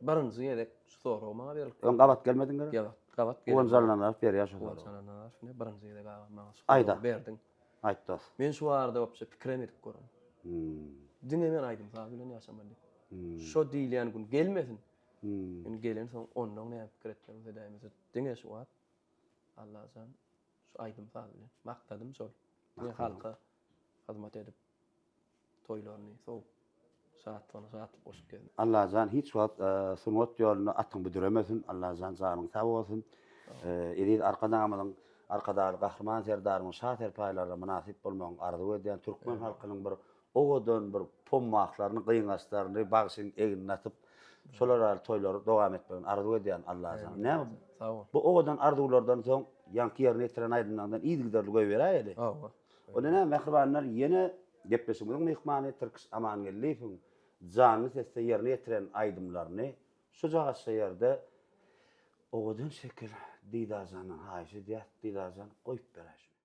Birinji gezek şu sorag maňa berildi. Öň gabat gelmediň gerek? Ýok, gabat gelmedim. Guwanç Allanazarow berýär şu soragy. Guwanç Allanazarow ine birinji gezek agam maňa şu soragy berdiň. Aýt dost. Men şu barada wapşe pikirem edip göremok. Diňe men aýdym-saz bilen ýaşamaly. Şo diýilýän gün gelmesin. Indi gelensoň ondan näme pikir etmegimiz edäýmese diňe şu wagt Allajan şu aýdym-saz bilen maksadym şol. Diňe halka hyzmat edip toýlaryny sowup şatlygyna şatlyk goşup gezmek. Allajan hiç wagt sungat ýolunda atyň büdremesin Allajan janyň sag bolsun Eziz Arkadagymyzyň Arkadagly Gahryman Serdarymyň şa serpaýlaryna mynasyp bolmagyň arzuw edýän türkmen halkynyň bir owadan bir pommahlaryny gyňaçlaryny bagşyň egnine atyp şolar ýaly toýlary dowam etmegini arzuw edýän Allajan näme bu owadan arzuwlardan soň ýaňky ýerine ýetiren aýdymlaryňdan yzygiderli goýberäýeli. Hawa. Onda näme mähribanlar ýene gepleşigimiziň myhmany Tirkiş Amangeldiýewiň janly sesde ýerine ýetiren aýdymlaryny şujagaçja ýerde owadan şekil Didarjandan haýyş edýäs Didarjan goýup beräý şuny.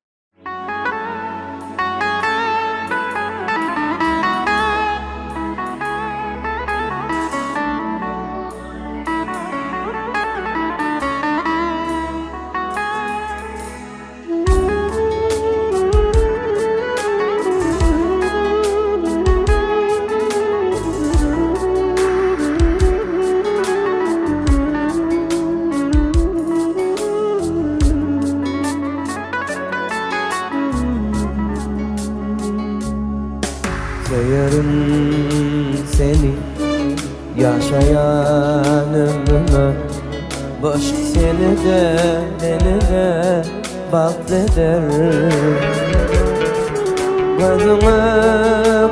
Söýerin seni ýaşaýan ömrüme Başk seni-de meni-de bagtly eder Gözüňe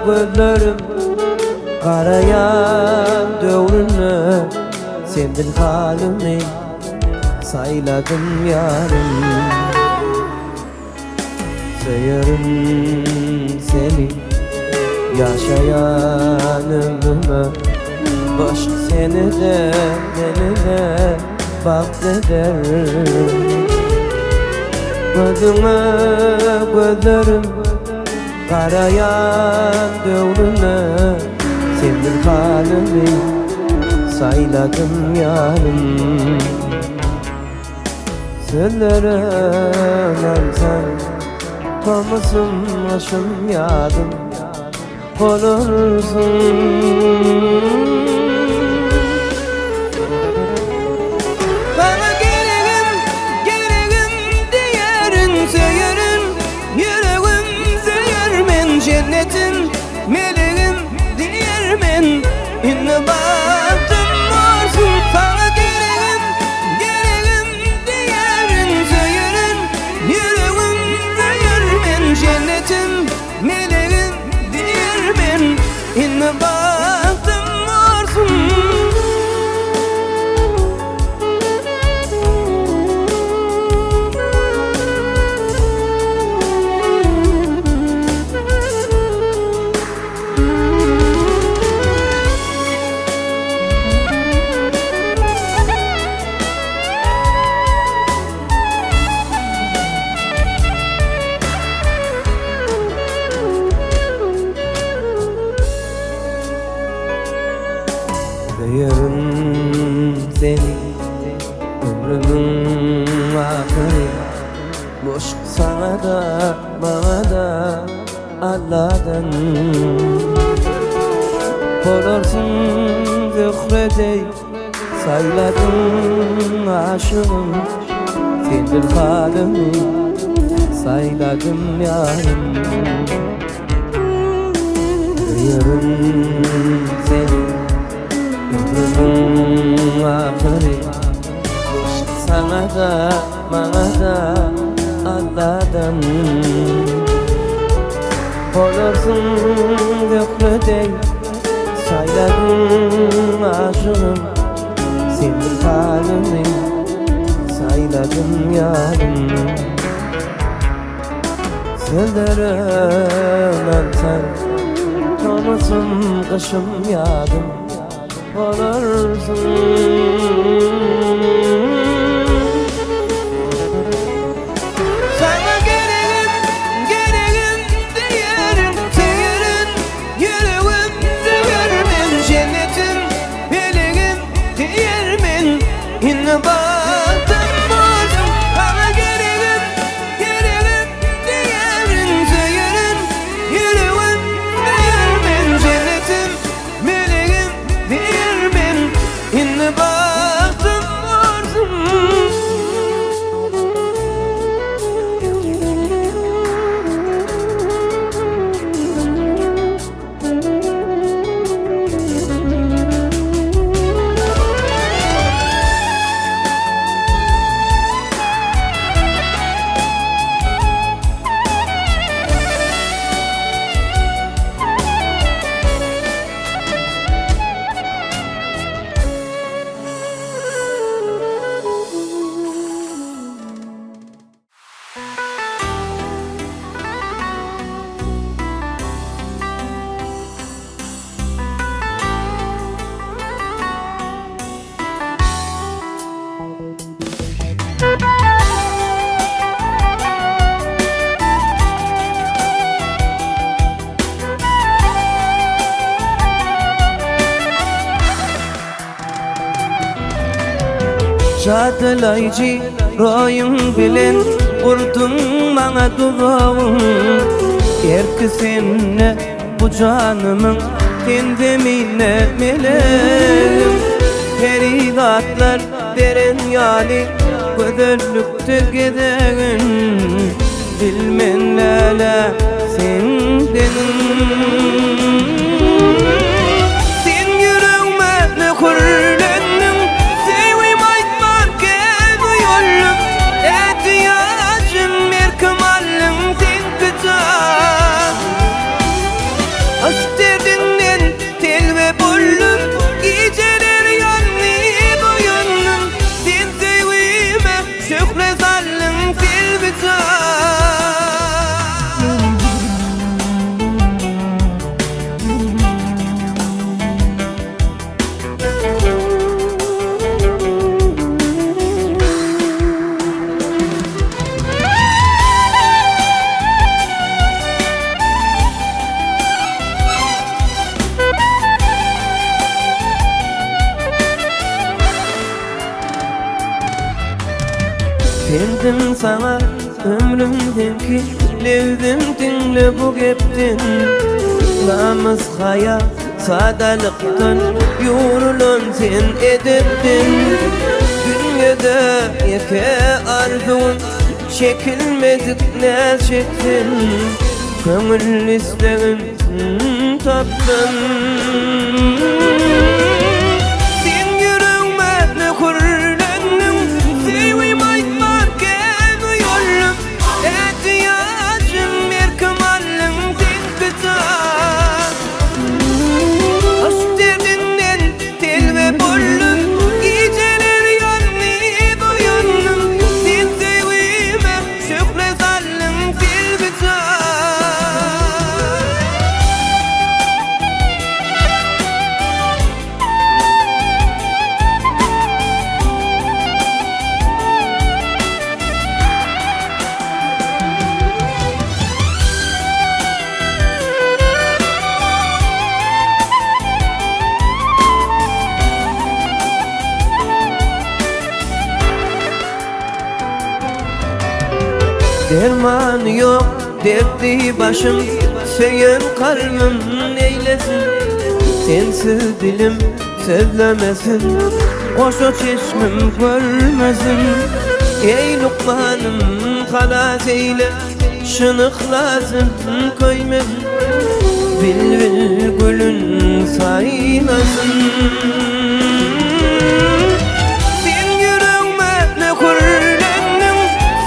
gözlerim garaýan döwründe Senden halymy saýladym ýarym Söýerin seni ýaşaýan ömrüme Başk seni-de meni-de bagtly eder Gözüňe gözlerim garaýan döwrüme Senden halymy saýladym ýarym Sözlere ynansaň, tomusym, gyşym, ýazym bolarsyň. Saňa geregim, geregim diýerin, söýerin, ýüregim söýer men jennetim, melegim diýer men, indi bagtym borsuň. Saňa geregim, geregim diýerin, söýerin, ýüregim söýer men jennetim, melegim diýer men, indi bagtym borsuň. Söýerin seni ömrümiň ahyry Boşk saňa-da, maňa-da Alladan Bolarsyň Zöhre deý saýladyň aşygym Senden halymy saýladym ýarym Söýerin seni ömrümiň ahyry Saňa-da, maňa-da Alladan Bolarsyň Zöhre deý. Saýladyň aşygym sen halymy Saýladym ýarym Sözlere ynansaň Tomusum gyşym ýazym Bolarsyň. Saňa geregim, geregim diýerin, Söýerin, ýüregim söwer men, Jennetim, pelegim diýer men, Indi bagtym bolsun. Saňa geregim, geregim diýerin, Söýerin, ýüregim söwer men, Jennetim, Melegim diýer men Indi bagtym borsun. Jadylaýjy roýuň bilen Gurduň maňa duzagyň Erki sende bu janymyň Sen zeminde melegim Perizatlar beren ýaly Gözellikde gezegin Bilmen läle seň deňiň. Sen ýüregme möhürlendiň, Söýgim aýtman kän uýaldym, Ätiýajym erkim aldyň seňki jan. Yşk derdinden telbe boldum, Gijeler ýalňyz oýandym, Sen söýgime Şöhle saldyň selbi jan. Pendim saňa ömrüm seňki Lebzim diňle bu gepden Namys haýa sadalykdan Ýugrulan sen edepden Dünýede ýeke arzuwym Çekilmedik näz çeksen Köňül islegin tapdym. Sen ýüregme möhürlendiň, Söýgim aýtman kän uýaldym, Ätiýajym erkim aldyň sen pida. Yşk derdinden telbe boldum, Gijeler ýalňyz oýandym, Sen söýgime şöhle saldyň selbi jan. Dermany ýok dertli başym Söýen kalbym neýlesin Sensiz dilim sözlemesin Goşa çeşmim görmesin Eý lukmanym halas eýle Çyn yhlasym köýmesin Bilbil gülün saýlasyn Sen ýüregme möhürlendiň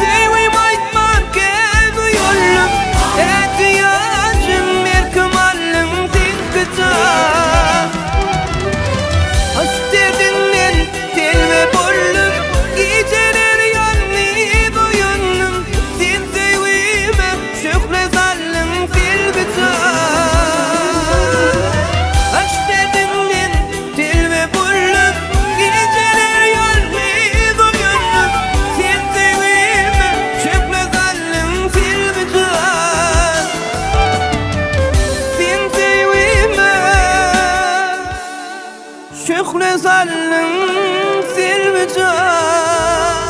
Söýgim aýtman kän uýaldym Ätiýajym erkim aldyň sen gyja. Şöwle saldyň Selbi jan.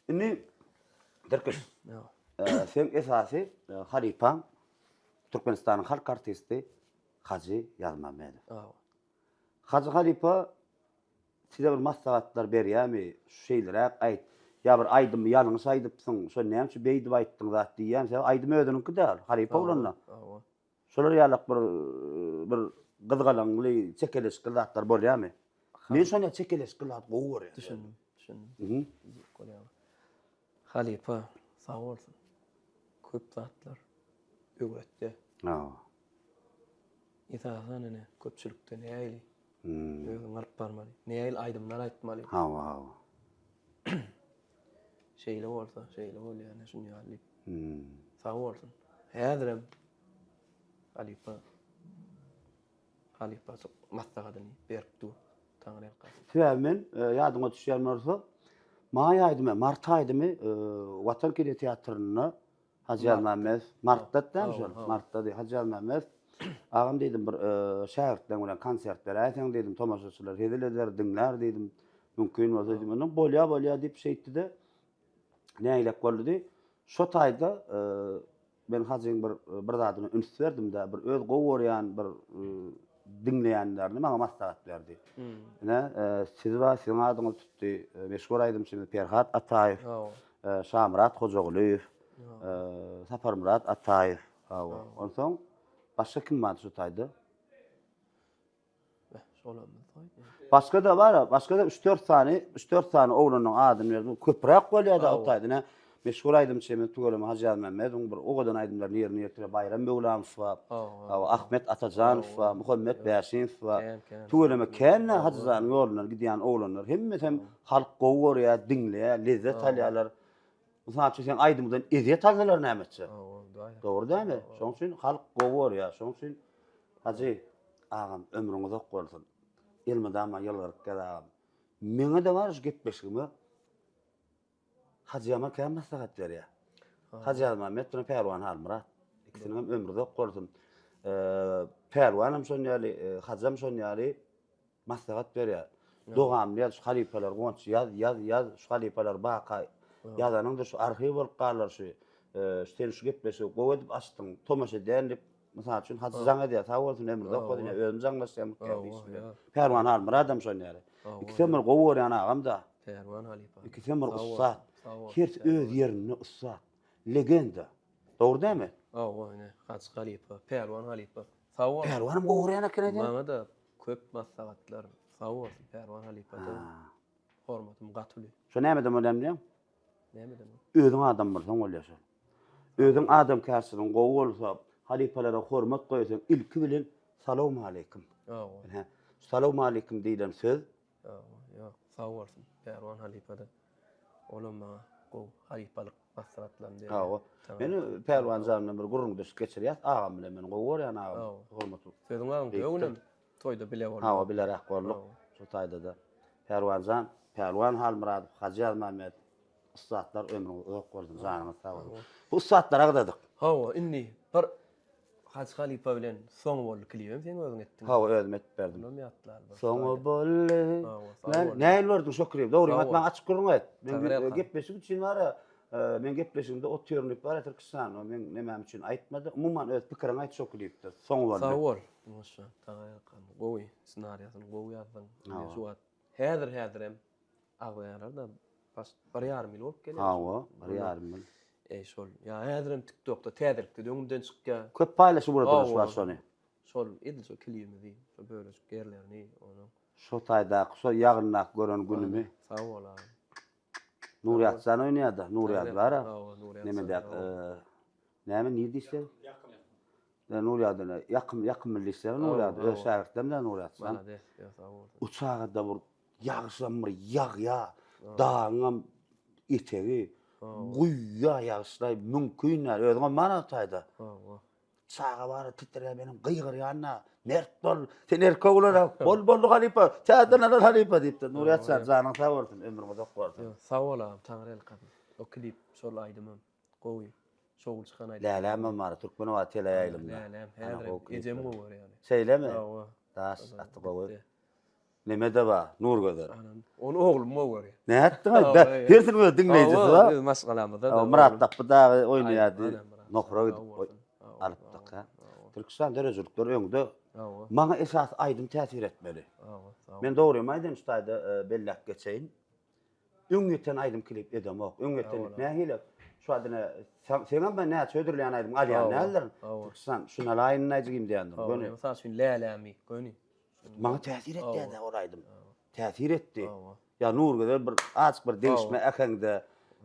Indi Tirkiş, seň esasy halypaň Türkmenistanyň halk artisti Hajy Ýazmämmedow. Hajy halypa Size bir maslahatlar berýärmi, şeýleräk aýt, ýa bir aýdymy ýalňyş aýdypsyň, şony näme üçin beýdip aýtdyň zat diýýärmi, sebäbi aýdym özüniňki däl, halypa bolanda. Şolar ýalak bir bir gyzgalaňly, çekeleşikli zatlar bolýarmy? Men şony çekeleşikli zat gowy görýän. Düşündim, düşündim. Halypa sag bolsun. Köp zatlar öwretdi. Hawa. Esasan ene köpçülikde nähili özüňi alyp barmaly, nähili aýdymlar aýtmaly. Hawa, hawa. Şeýle bolsa, şeýle bolýar, ene şuny ýaly diýip. Sag bolsun. Häzirem halypa halypa maslahatyny berip dur. Taňryýalkasyn. Sebäbi men ýadyňa düşýän bolsa, maý aýdymy, mart aýdymy Watan kinoteatrynda Hajy Ýazmämmet, martda dämi şol? Martdady. Hajy Ýazmämmet, agam diýdim, bir şägirtleň bilen konsert beräýseň diýdim, tomaşaçylar hezil eder, diňlär diýdim. Mümkin bolsa diýdim. Ondan bolýa, bolýa diýip şeýtdi-de, nägilek boldy. Şo taýda men Hajyň bir bir zadyna üns berdim-de, bir öz gowy görýän bir diňleýänlerini maňa maslahat berdi. Ine, siz bar, siziň adyňyzy tutdy, meşhur aýdymçymyz Perhat Ataýew. Şamyrat Hojagulyýew, Saparmyrat Ataýew. Hawa. Onsoň başga kim bardy şu taýda? Başga-da bar, başga-da üç-dört sany, üç-dört sany oglanyň adyny berdim. Köpräk bolýar-da o taýda. Ine, meşhur aýdymçymyz tüweleme Hajy Ýazmämmedowyň bir owadan aýdymlaryny ýerine ýetirýär. Baýram Möwlamow bar. Hawa, Ahmet Atajanow bar, Muhammet Bäşimow bar. Tüweleme kän-de Hajy janyň ýolundan gidýän oglanlar. Hemmesem Halk gowy görýär, diňleýär, lezzet alýarlar. Mysal üçin, seň aýdymyňdan ezýet alsalar näme etjek? Dogry dälmi? Şonuň üçin halk gowy görýär. Şonuň üçin Hajy agam ömrüň uzak bolsun. Elmydama ýylgyryp gez agam. Meňe-de bar şu gepleşigime Hajy Ýaman kän maslahat berýär. Hajy Ýazmämmet bilen Pälwan Halmyrat. Ikisiniň hem ömri uzak bolsun. Pälwanam şon ýaly, Hajam şon ýaly Maslahat berýär. Dogamly ýaz şu halypalar Guwanç ýaz ýaz ýaz şu halypalar baka ýazanyňdyr şu arhiw bolup galar şu şu sen şu gepleşigi gowy edip açdyň tomaşa edýän diýip mysal üçin Hajy jaň edýär sag bolsun ömri uzak bolsun ýa özüm jaňlaşýan käbir iş bilen. Pälwan Halmyradam şon ýaly. Ikisem bir gowy görýän agamda. Pälwan halypa. Ikisem bir ussat. Hersi öz ýerinde ussat. Legenda. Dogry dälmi? Hawa ine Hajy halypa, Pälwan halypa. Sag bol. Pälwanam gowy görýän eken sen. Maňa-da Köp maslahatlar sag bolsun Pälwan halypada hormatym gaty uly. Şo nämeden bolýan bilýäň? Nämeden? Özüň adam bolsaň bolýar şol. Özüň adamkärçiligiň gowy bolsa, halypalara hormat goýsaň, ilki bilen salowmaleýkim. Hawa. Ine, salowmaleýkim diýlen söz. Hawa, ýok, sag bolsun Pälwan halypada. Olam maňa gowy halypalyk maslahatlaryny berýär. Hawa. Men Pälwan jan bilen bir gürrüňdeşlik geçirýäs. Agam bilen meni gowy görýän agam. Hormatly. Sözüň agyň öňünem toýda bile bolduk. Hawa, bileräk bolduk. Şu taýda-da. Pälwan jan, Pälwan Halmyradow, Hajy Ýazmämmet ussatlar ömrüňiz uzak bolsun, janyňyz sag bolsun. Bu ussatlara gyzadyk. Hawa, indi bir Hajy halypa bilen Soňy boldy klibem seň özüň etdiň. Hawa özüm edip berdim. Onam ýatlar bir. Soňy boldy. Hawa. Nähili gördüň şo klibi? Dogryňy aýt maňa açyk gürrüň et. Men gepleşik üçin bar-a, men gepleşigimde otyryn diýip bar-a Tirkişjan, o meň nemäm üçin aýtmady. Umuman öz pikiriňi aýt şo klipde. Soňy boldy. Sag bol. Maşa, Tagaýakam gowy ssenariýasyny gowy ýazdyň. Şu wagt häzir häzirem Agzaýarlar-da, baş bir ýarym ýyl bolup gelýär. Hawa, bir ýarym ýyl. Eý şol, ýa häzirem TikTokda täzelikde öňümden çykýar. Köp paýlaşyp ugradylar şu wagt şony. Şol edil şol klibimizi, şol bölejik ýerlerini onuň. Şo taýdaky, şo ýagyndaky gören günümi. Sag bol agam. Nurýatjan oýnaýar-da, Nurýat bar-a. Hawa, Nurýat. Nemedäki, näme, nirde işleýär? Ýakym. Nurýat ine, ýakym, ýakymly işleýär Nurýat, öz şägirtlerim-dä Nurýatjan. Malades, ýa sag bolsun. Uçagada bir Ýagyşam bir ýagýa, dagyňam etegi guýýa ýagyşlaý mümkin däl. Özüňem bar Altaýda. Hawa. Çaga bar titreýär menem gygyrýan-da. Mert bol, sen erkek olarak bol boldy halypa, täzeden alar halypa diýipdir. Nurýat jan, janyň sag bolsun, ömrüň uzak bolsun. Sag bol agam, Taňryýalkasyn. O klip, şol aýdymam gowy. Şowly çykan aýdym. Lälämem bar, Türkmenobat teleýaýlymda. Läläm, häzirem ejem gowy görýär. Şeýlemi? Hawa. Daş, gaty gowy. Neme-de bar, Nurgözel. Anam, ony oglum gowy görýär. Nätdiň-aý? Hersiniň öz diňleýjisi bar. Hawa, öz maşgalamyzda-da. Myrat Dapby dagy oýnaýardy. Nohura gidip alypdyk. Türküstan döredijilikleri öňde. Maňa esasy aýdym täsir etmeli. Men dogrymy aýdaýyn, şu taýda belläp geçeýin. Öň ýeten aýdym klip edemok. Öň ýeten diýip nähili? Şu wagt ine seňem ben näçe hödürleýän aýdym alýan däldirin. Türküstan şuny alaýyn näjigim diýendir. Göni. Mysal üçin Lälämi göni. Maňa täsir etdi-dä ol aýdym. Täsir etdi. Ýa Nurgözel bir azjyk bir degişme äheňde.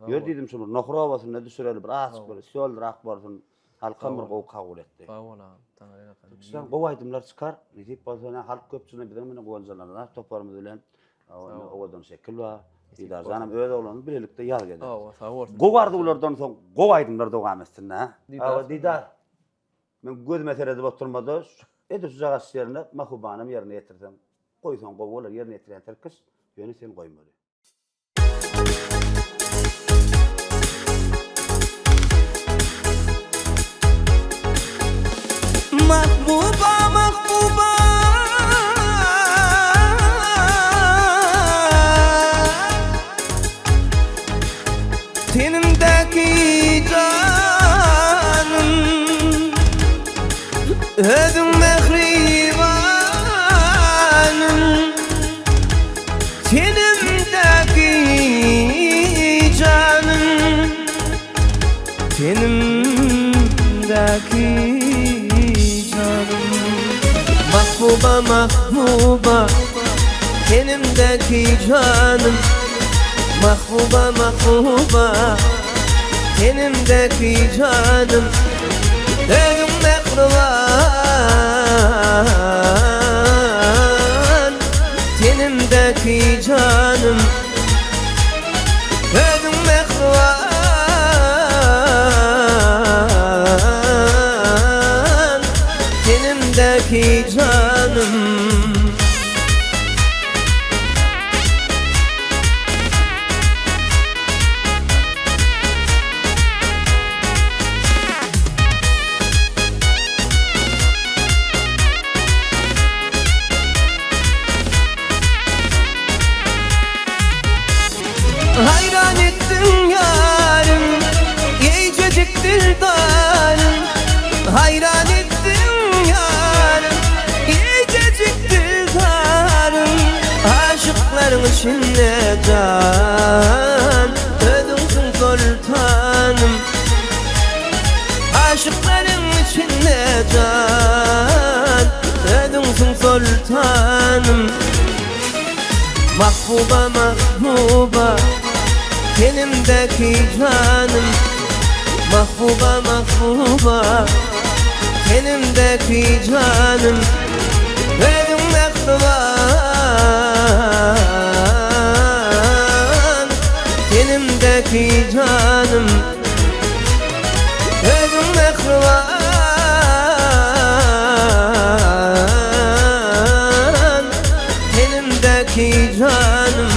Ýör diýdim şuny bir Nohur obasynda düşüreli bir azjyk bir stolrak bolsun. Halkam bir gowy kabul etdi. Sag bol agam. Taňryýalkasyn. Türküstan gowy aýdymlar çykar. Nesip bolsa ine halk köpçüligine biziň ine guwanjalanarys toparymyz bilen. Ine owadan şekil bar. Didarjanam öz oglanymyz bilelikde ýazgy ederis. Hawa, sag bolsun. Gowy arzuwlardan soň gowy aýdymlar dowam etsin hä. Hawa Didar. Men gözüme seredip oturmada edil şujagaç ýerine Mahubanam ýerine ýetirseň goýsaň gowy bolar ýerine ýetirýän tirkiş ýöne sen goýmaly. Mahbuba mahbuba Tenimdäki janym Özüň mähribanym Tenimdäki janym Tenimdäki janym Mahbuba mahbuba Tenimdäki janym Mahbuba mahbuba Tenimdäki janym Özüň mähriban Tenimdäki janym Özüň mähriban Tenimdäki janym. Haýran etdiň ýarym, eýjejik dildarym Haýran etdiň ýarym, eýjejik dildarym Aşyklaryň içinde jan, özüňsiň soltanym Aşyklaryň içinde jan, özüňsiň soltanym Mahbuba mahbuba Tenimdäki janym Mahbuba mahbuba Tenimdäki janym Özüň mähriban Tenimdäki janym Özüň mähriban Tenimdäki janym.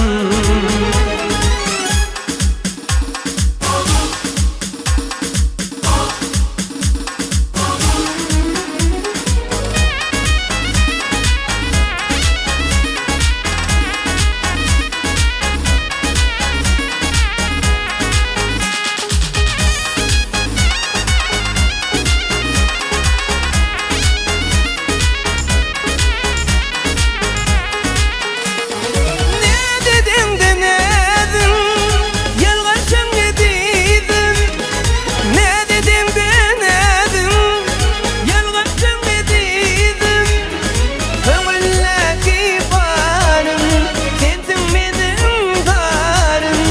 Ne dedeňde näziň, Ýalňyşyň ezizim. Ne dedeňde näziň, Ýalňyşyň ezizim. Köňüldäki barym, Sensiň meniň zarym.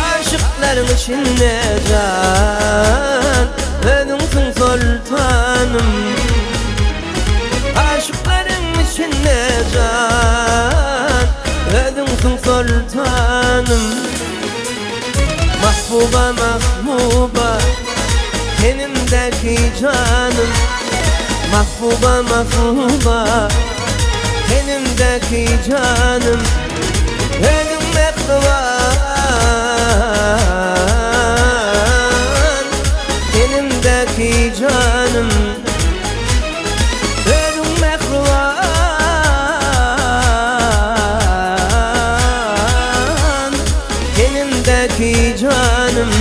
Aşyklaryň içinde jan, Özüňsiň soltanym. Aşyklaryň içinde jan, Özüňsiň soltanym. Mahbuba mahbuba, Tenimdäki janym. Mahbuba mahbuba, Tenimdäki janym. Özüň mähriban, Tenimdäki. Tenimdäki janym Özüň mähriban Tenimdäki janym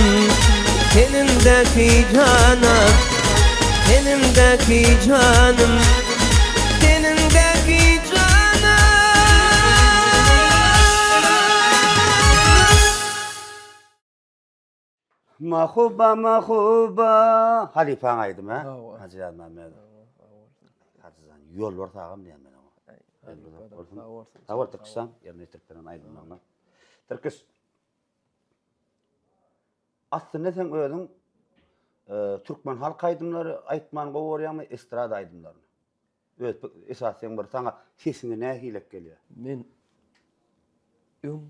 Tenimdäki janan Tenimdäki janym Tenimdäki janan. Mahuba mahuba halypaň aýdymy hä? Hawa. Hajy Ýazmämmedow. Hajyjan ýol bar sagam diýen men oňa. Sag bolsun. Sag bol Tirkişjan ýerine ýetirip beren aýdymlaryňa. Tirkiş. Aslynda sen özüň türkmen halk aýdymlary aýtmany gowy görýäňmi, estrada aýdymlaryny? Öz esasy seň bir saňa sesiňe nähilek gelýär? Men öň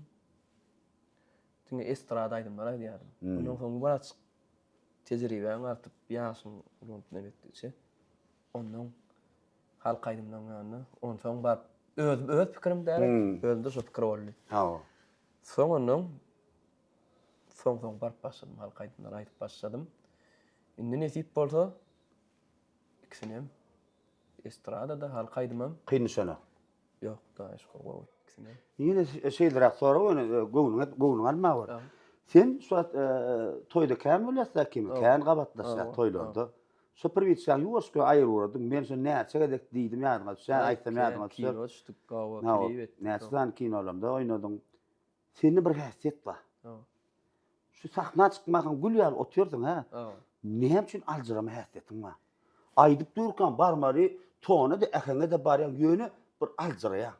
diňe estrada aýdymlar aýdýardym. Ondan soň biraz tejribäň artyp, ýaşyň ulalyp näme etdigiçe, ondan halk aýdymlaryň ýanyna, onsoň baryp öz öz pikirim däl, özümde şo pikir boldy. Hawa. Soň ondan soň-soň baryp başladym, halk aýdymlary aýdyp başladym. Indi nesip bolsa ikisinem estrada-da, halk aýdymam. Kyn düşenok. Ýok, Hudaýa şükür gowy ikisinem. Ýene şeýleräk sorag ýöne göwnüňe göwnüňe alma gör. Sen şu wagt toýda kän bolýasda kimi kän gabatlaşýas toýlarda. Şo priwiçkaňy ýuwaşja aýyr ugradyň. Men şo näçe gezek diýdim ýadyňa düşýär, aýtsam ýadyňa düşer. Kino düşdük, gawa klip etdik. Näçe sany kinolamda oýnadyň. Sende bir häsiýet bar. Şu sahna çykmagyň gül ýaly otyrsyň hä. Näme üçin aljyrama häsiýetiň bar? Aýdyp durkaň barmaly tona-da äheňe-de barýaň ýöne bir aljyraýaň.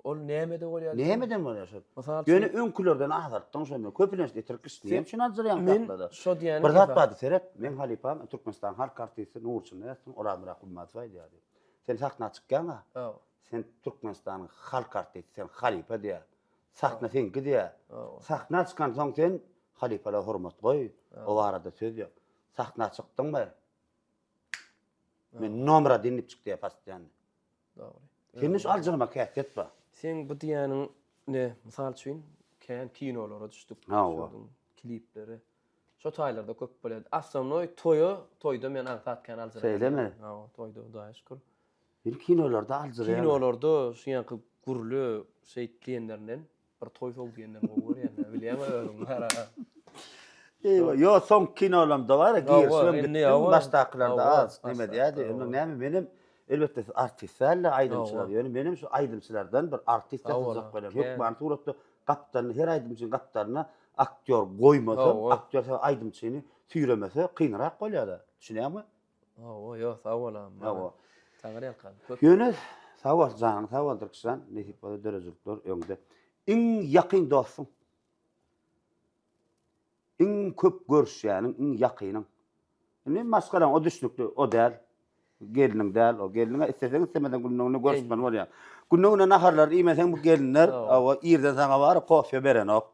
Ol nämede bolýar? Nämeden bolýar şol? Ýöne öňkülerden azaltdyň şony. Köplenç tirkiş näme üçin aljyraýaň sahnada? Şo diýýänim. Bir zat bardy seret, meň halypam Türkmenistanyň halk artisti Nurçynda ýatsyn Orazmyrat Gulmatow aýdýardy. Sen sahna çykýaň-a. Sen Türkmenistanyň halk artisti, sen halypa diýýär. Sahna seňki diýýär. Sahna çykansoň sen halypalara hormat goý, o barada söz ýok. Sahna çykdyňmy? Men nomer odin diýip çyk diýýär postoýanny. Dogry. Sende şu aljyramak häsiýet bar. Seň bu diýýäniň ne, mysal üçin, kän kinolara düşdük. Hawa. Kliplere. Şo taýlarda köp bolýar. Osnovnoý toýa, toýda men aňsat kän aljyraýan. Şeýlemi? Hawa, toýda Hudaýa şükür. Men kinolarda aljyraýan. Kinolarda şu ýanky gürle şeýt diýenlerinden bir toý sow diýenden gowy görýän. Bilýäňmi özüň gara. Eýwa, ýo soňky kinolamda bar, girişibem gitdim, başdakylarda azajyk neme diýýärdi. Onda näme menem elbetde siz artist däl-de aýdymçylar, ýöne menem şu aýdymçylardan bir artist ýasajak bolýan. Hökmany suratda gapdalyna her aýdymçynyň gapdalyna aktýor goýmasa, aktýor aýdymçyny süýremese kynrak bolýar-da. Düşünýäňmi? Hawa, ýok, sag bol agam. Hawa. Saňa ýalkadym. Köp. Ýöne sag bol, janyň sag bol Tirkişjan, nesip bolsa döredijilikler öňde. Iň ýakyn dostuň? Iň köp görüşýäniň, iň ýakynyň? Indi maşgalaň o düşnükli, o däl. Gelniň däl, o gelniňe isleseň islemeseň günde-güne görüşmeli bolýaň. Günde-güne naharlary iýmeseň bu gelinler, hawa, irden saňa baryp kofýa berenok.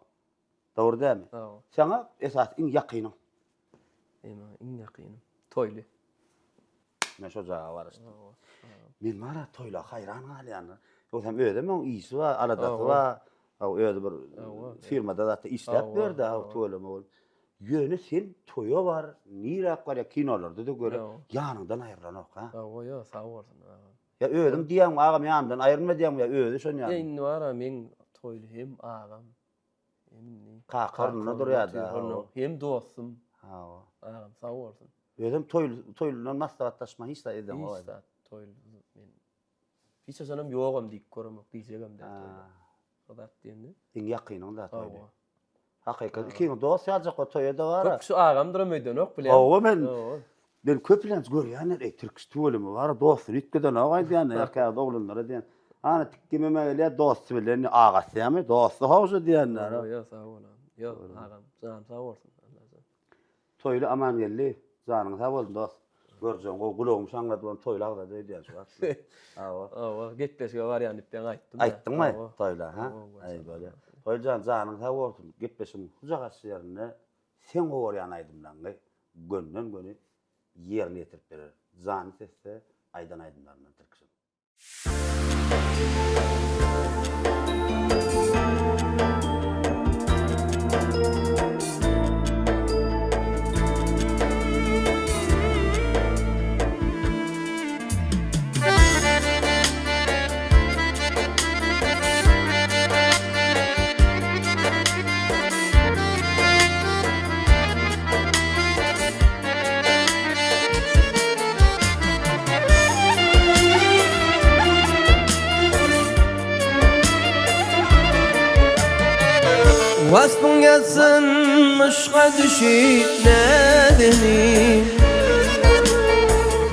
Dogry dälmi? Hawa. Saňa esasy iň ýakynyň. Ema iň ýakynym. Toýly. Men şo jaga garaşdym. Men bara Toýla haýran galýan. Ýogsam özem oň işi bar, aladasy bar. Hawa, özi bir firmada zatda işläp ýördi, hawa, tüweleme bolup. Ýöne sen toýa bar, niräk barýa, kinolarda-da göre, ýanyňdan aýrylanok, ha? Hawa, ýok, sag bolsun, agam. Ýa özüň diýýäňmi, agam ýanymdan aýrylma diýýäňmi, ýa özi şon ýaly? Indi bar-a, meň Toýly hem agam, hem indi Kaka ornunda durýar-da. Hem dostum. Hawa. Agam sag bolsun. Özem Toýly, Toýlydan maslahatlaşman hiç zat edeňok. Hiç zat Toýly men hiç haçanam ýogam diýip göremok, diýjegem däl Toýla. O zat diýende. Iň ýakynyň da Toýly. Hawa. Hakykat ikiňiz dost ýaljak we toýa-da bar. Köp kişi agamdyram öýdenok bilýän. Hawa men men köplenç görýänler eý tirkiş tüweleme bar dostuny üýtgedenok aýdýanlar ýa käbir oglanlara diýen. Ana tikgimeme gelýär dosty bilen agasy ýamy dosty howşa diýenler. Ýok ýok sag bol agam. Ýok agam janyň sag bolsun. Toýly Amangeldi janyň sag bolsun dost. Görjegiň gowy gulagymy şaňladyp ony Toýly agzady öýdýän şu wagt. Hawa. Hawa gepleşige barýan diýip ýaňy aýtdym. Aýtdyňmy Toýla ha? Aý bolýa. Toýly jan janyň sag bolsun gepleşigiň hujagaçly ýerinde seň gowy görýän aýdymlaryňy gönden göni ýerine ýetirip berer. Janly sesde aýdan aýdymlaryndan tirkişim. Waspyň ýazsyn yşga düşüp näzenin.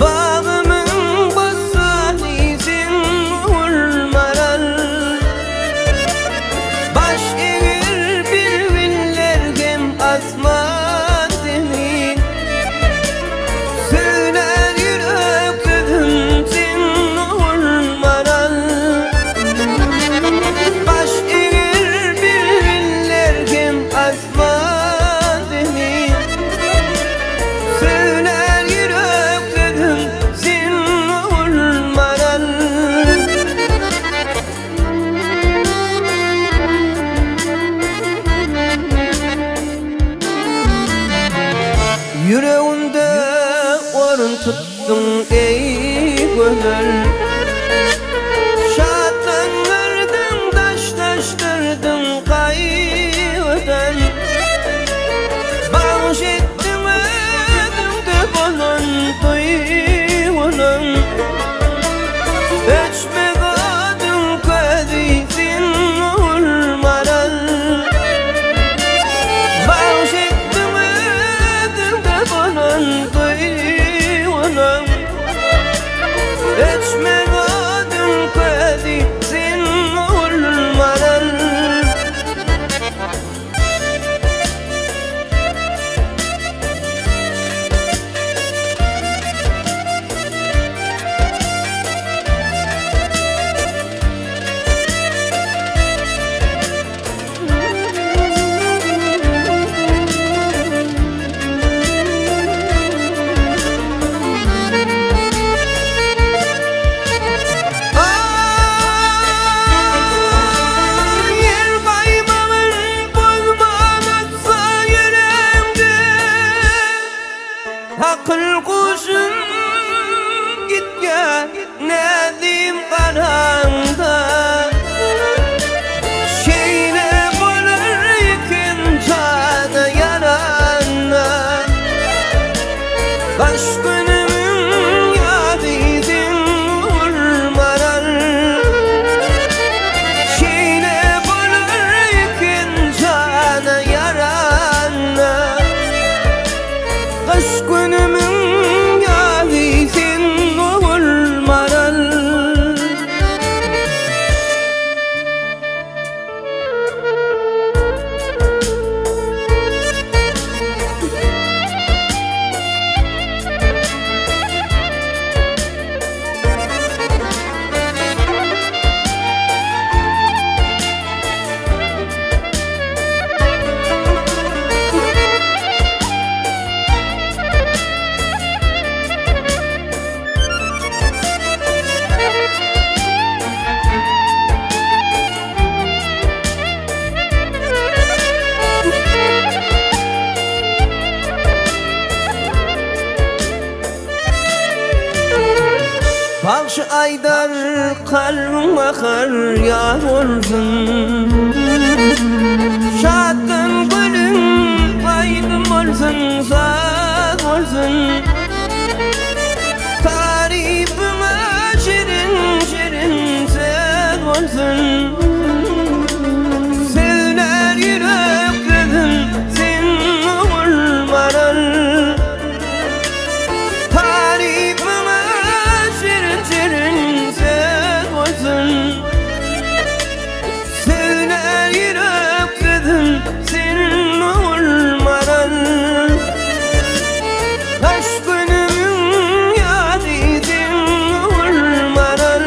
Bagymyň bossany sen Ogulmaral. Baş egir bilbiller hem asman zemin. Söýlär ýürek sözüm sen Ogulmaral. Baş egir bilbiller hem asman zemin. Söýlär ýürek sözüm sen Ogulmaral. Ýüregimde orun tutduň eý gözel. Şatlandyrdyň daşlaşdyrdyň gaýgydan. Bagyş etdiň özüňde bolan duýgynyň. Öçmez oduň közi sen Ogulmaral. Bagyş etdiň özüňde bolan duýgynyň. Öçmez oduň közi sen Ogulmaral. Ýer gaýmagyn bozman atsa ýüregimde. Akyl guşum gitýär näzim garaňda. Şeýle bolar eken jana ýaranda. Baş günümiň ýady sen Ogulmaral. Şeýle bolar eken jana ýaranda. Gyş günümiň ýazy sen Ogulmaral. Bagşy aýdar kalbyň bahar ýaz bolsun. Şatlan gülüň aýdym bolsun saz bolsun. Tarypyňa şirin şirin söz bolsun. Söýlär ýürek sözüm sen Ogulmaral. Tarypyňa şirin şirin söz bolsun. Söýlär ýürek sözüm sen Ogulmaral. Gyş günümiň ýazy sen Ogulmaral.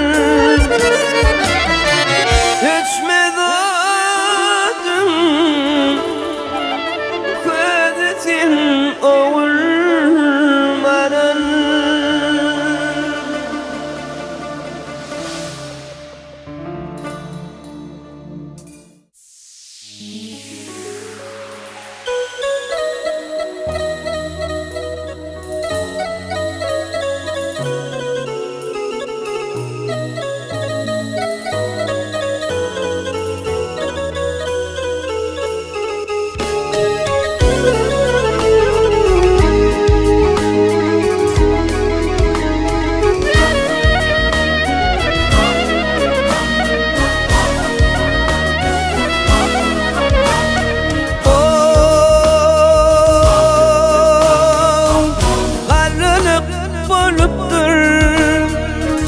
Bolupdyr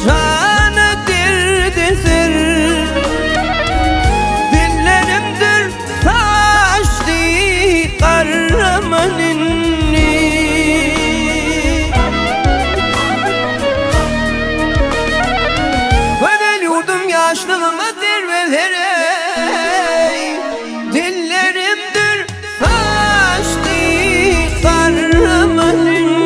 jana derdi-ser Dillerimdir saçdy garraman indi. Gözel ýurdum ýaşlygyma derbezer eý Dillerimdir saçdy garraman indi.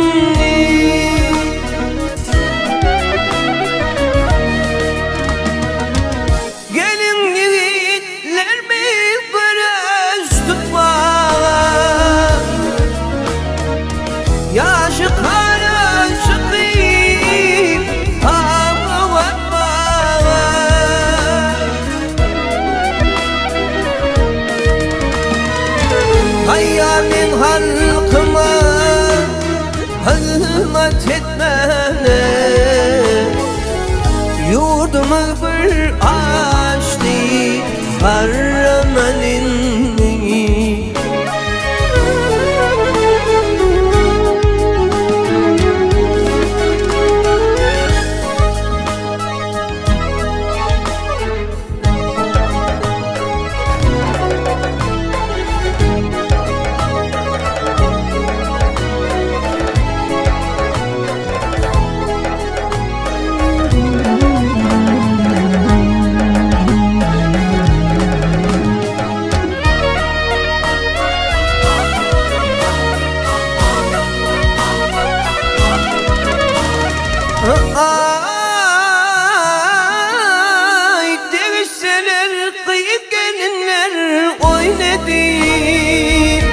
Geliň ýigitler bir göreş tutmaga Ýaşy gara çykyp aw atmaga Taýýar men halkyma hyzmat etmäne Ýurdumyz gül açdy garraman indi. Aý, degişseler gyz-gelinler oýun edip,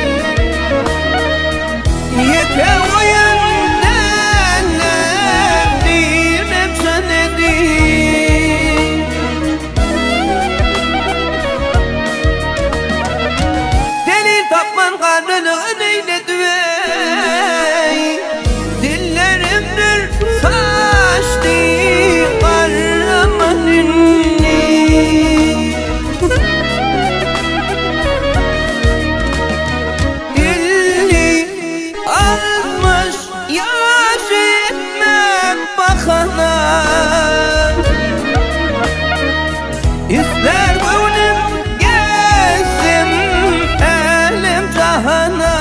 Ýeke oýun däller diýmem çyn edip. Delil tapman garrylygy neýledi eý, Dillerim dür saçdy garraman indi. 50, 60 ýaş etmek bahana. Ister göwnüm gezsem älem jahana.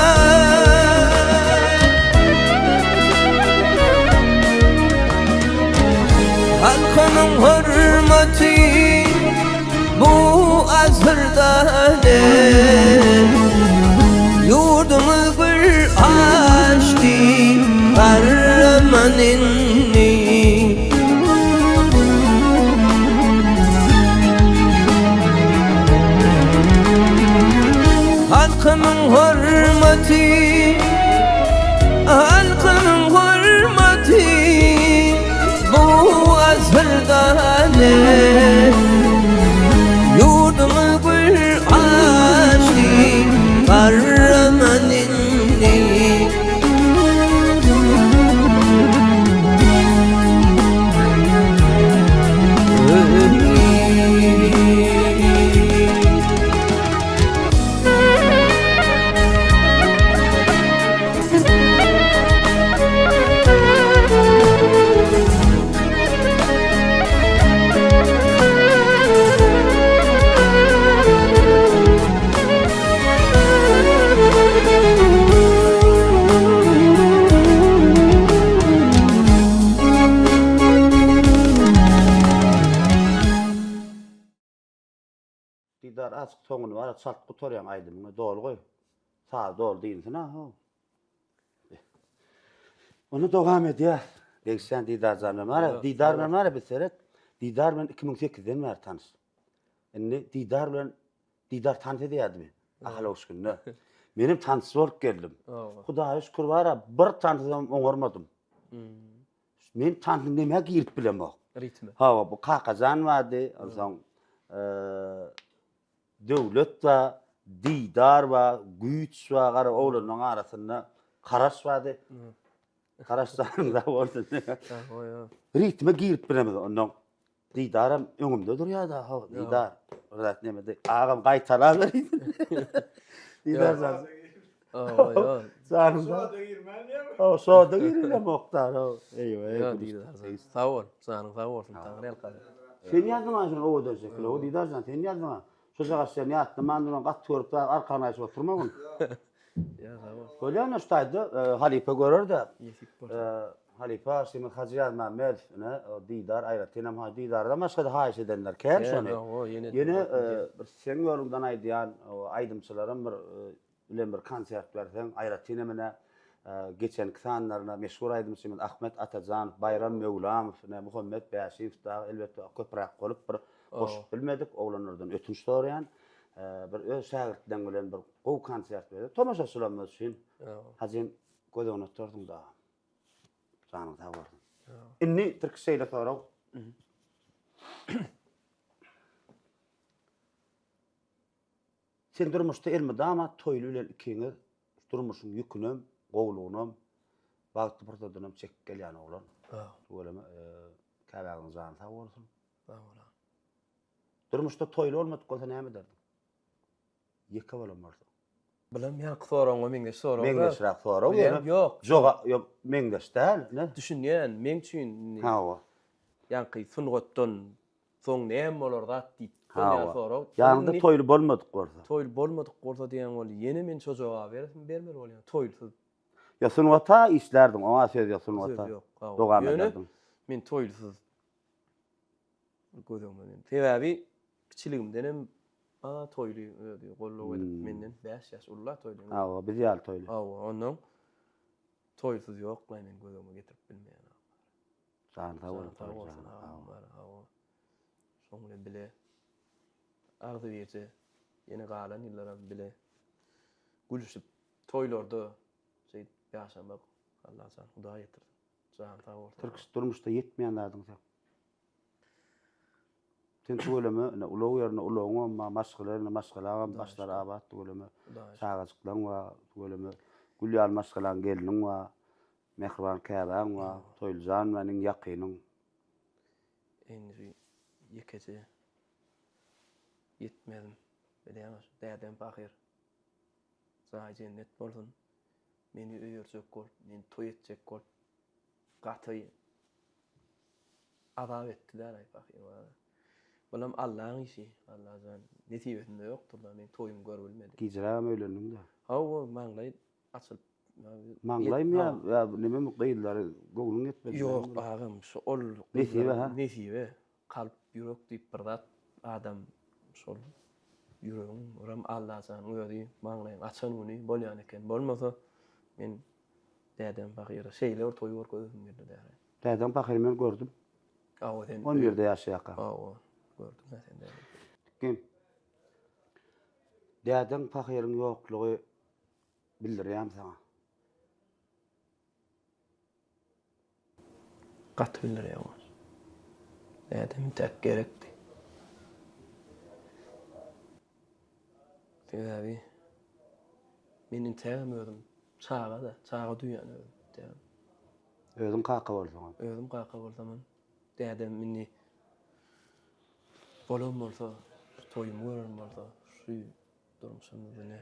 Halkymyň hormaty bu asyrda Ýurdumyz gül açdy garraman indi. Halkymyň hormaty, halkymyň hormaty bu asyrda Ýurdumyz gül açdy, garraman indi. Didar azjyk soňuny bara çalt gutarýaň aýdymyňy doly goý. Saz doly diýilsin-a how. Onda dowam edýäs. Degişýän Didarjan bilen bar. Didar bilen bar biz seret. Didar bilen 2008-den bäri tanyş. Indi Didar bilen Didar tans edýärdi mi? Ahal Oguşgünde. Menem tansçy bolup geldim. Hudaýa şükür bar bir tansam oňarmadym. Men tansyň nämä girip bilemok. Ritme. Hawa, bu Kakajan bardy, onsoň Döwlet bar, Didar bar, Güýç bar, gara oglanlaryň arasynda Karaş bardy. Karaş janyň sag bolsun. Ritme girip bilemiz ondan. Didaram öňümde durýar-da, hawa, Didar. Bir zat nemedi. Agam gaýtalaber. Didar jan. Janyň sag. Şoda girmän diýýämi? Hawa, şoda girilemok-da. Eýwa, Ýok, Didar jan. Sag bol, janyň sag bolsun, Taňryýalkasyn. Sen ýazdyň-a şuny owadan şekil, o Didar jan, sen ýazdyň-a. Şujagaz sen ýatlaman duran gaty görüp zat arkaňy aýşyp oturma gün. Ýa sag bol. Bolýan şu taýda halypa görer-de. Nesip bolsa. Halypa Şemil Hajy Ýazmämmedow ine Didar aýratynam ha Didardan başga-da haýyş edenler kän şony. Ýene bir seň ýoluňdan aýdýan aýdymçylaram bir bilen bir konsert berseň aýratynam ine geçenki sanlaryna meşhur aýdymçymyz Ahmet Atajanow, Baýram Möwlamow ine Muhammet Bäşimow dagy elbetde köpräk bolup bir goşup bilmedik oglanlardan ötünç soraýan. Bir öz şägirtleň bilen bir gowy konsert berip tomaşaçylarymyz üçin Hajym göz öňüne tutarsyň dagy. Janyň sag bolsun. Indi Tirkiş şeýle sorag. Sen durmuşda elmydama Toýly bilen ikiňiz durmuşyň ýükünem, gowlugynam, bagtly pursadynam çekip gelýän oglan. Tüweleme, käbäňiň jany sag bolsun. Sag bol. Durmuşda Toýly bolmadyk bolsa näme ederdiň? Ýeke bolan bolsa. Bulam ýaňky soragyňa meňzeş sorag. Meňzeşräk sorag ýöne. Ýok. Joga ýok meňzeş däl, ne? Düşünýän, meň üçin indi. Hawa. Ýaňky sungatdan soň näme bolar zat diýip bolýan sorag. Ýanyňda toýly bolmadyk bolsa. Toýly bolmadyk bolsa diýen boldy. Ýene men şo jogaby beresim bermeli bolýan. Toýlysyz. Ýa sungata işlärdiň, oňa söz ýok sungata. Söz ýok. Dowam ederdiň. Ýöne men toýlysyz göz öňüme men. Sebäbi kiçiligimdenem A Toýly özi goldaw edip menden 5 ýaş ulla Toýly. Hawa, biz ýaly Toýly. Hawa, ondan Toýsyz ýok-laý men göz öňüme getirip bilmeýän. Jany sag bolsun. Sag bolsun agam bar, hawa. Şoň bilen bile agzybirje ýene galan ýyllaram bile gülüşip toýlarda şeýdip ýaşamak Allajan Hudaý ýetirsin. Jany sag bolsun. Tirkiş durmuşda ýetmeýän zadyň seň. Sen tüweleme ine ulag ýerine ulagyňam bar, maşgala ýerine maşgalaňam başlary abat tüweleme. Çagajyklaň bar tüweleme. Gül ýaly maşgalaň gelniň bar. Mähriban käbäň bar. Toýlyjan bilen iň ýakynyň. Indi şu ýekeje ýetmezim. Bilýäňä şu dädem pahyr. Jaýy jennet bolsun. Meni öýerjek bolup, meni toý etjek bolup gaty azap etdi däl-aý pahyr bana. Bulam Allaň işi, Allajan nesibesinde ýokdur-da, meň toýumy görübilmedi. Gijrägem öýlendiň-dä. Hawa, maňlaý açylyp. Maňlaýmy ýa, ýa nememi gyzlary göwnüň ýetmedi? Ýok, agam, şu ol Nesibe, hä? Nesibe, kalp, ýürek diýip bir zat, adam şol ýüregiň, oram Allajanyň özi maňlaýyňy açan güni bolýan eken. Bolmasa, men dädem pahyra şeýle bir toý görkezesim geldi däli. Dädeň pahyry men gördüm. Hawa sen. On birde ýaşaýarka. Hawa, gördüň-ä sen dädem. Kim? Dädeň pahyryň ýoklugy bildirýämi saňa? Gaty bildirýär goňşy. Dädem intäk gerekdi. Sebäbi men intägem özüm çaga-da, çaga duýýan özüm intägem. Özüň kaka bolsaňam. Özüm kaka bolsamam. Dädem indi bolan bolsa, şu toýumy gören bolsa, şu durmuşymyz ine.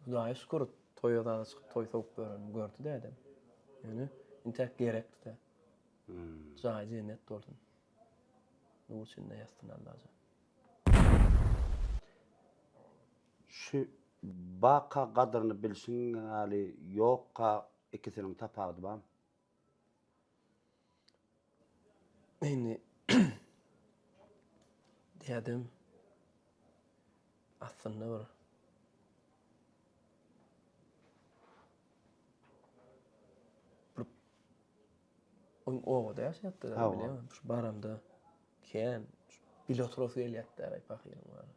Hudaýa şükür, toýa zada çykyp toý sowup ýörenimi gördi dädem. Ýöne intäk gerekdi-dä. Jaýy jennet bolsun. Nur içinde ýatsyn Allajan. Şu baka gadyryny bilşiň ýaly ýokka ikisiniň tapawudy barmy? Indi dädem aslynda bir bir oň obada ýaşaýardy bilýäňmi? Şu baramda kän bile oturasy gelýärdi äraý pahyryň bary.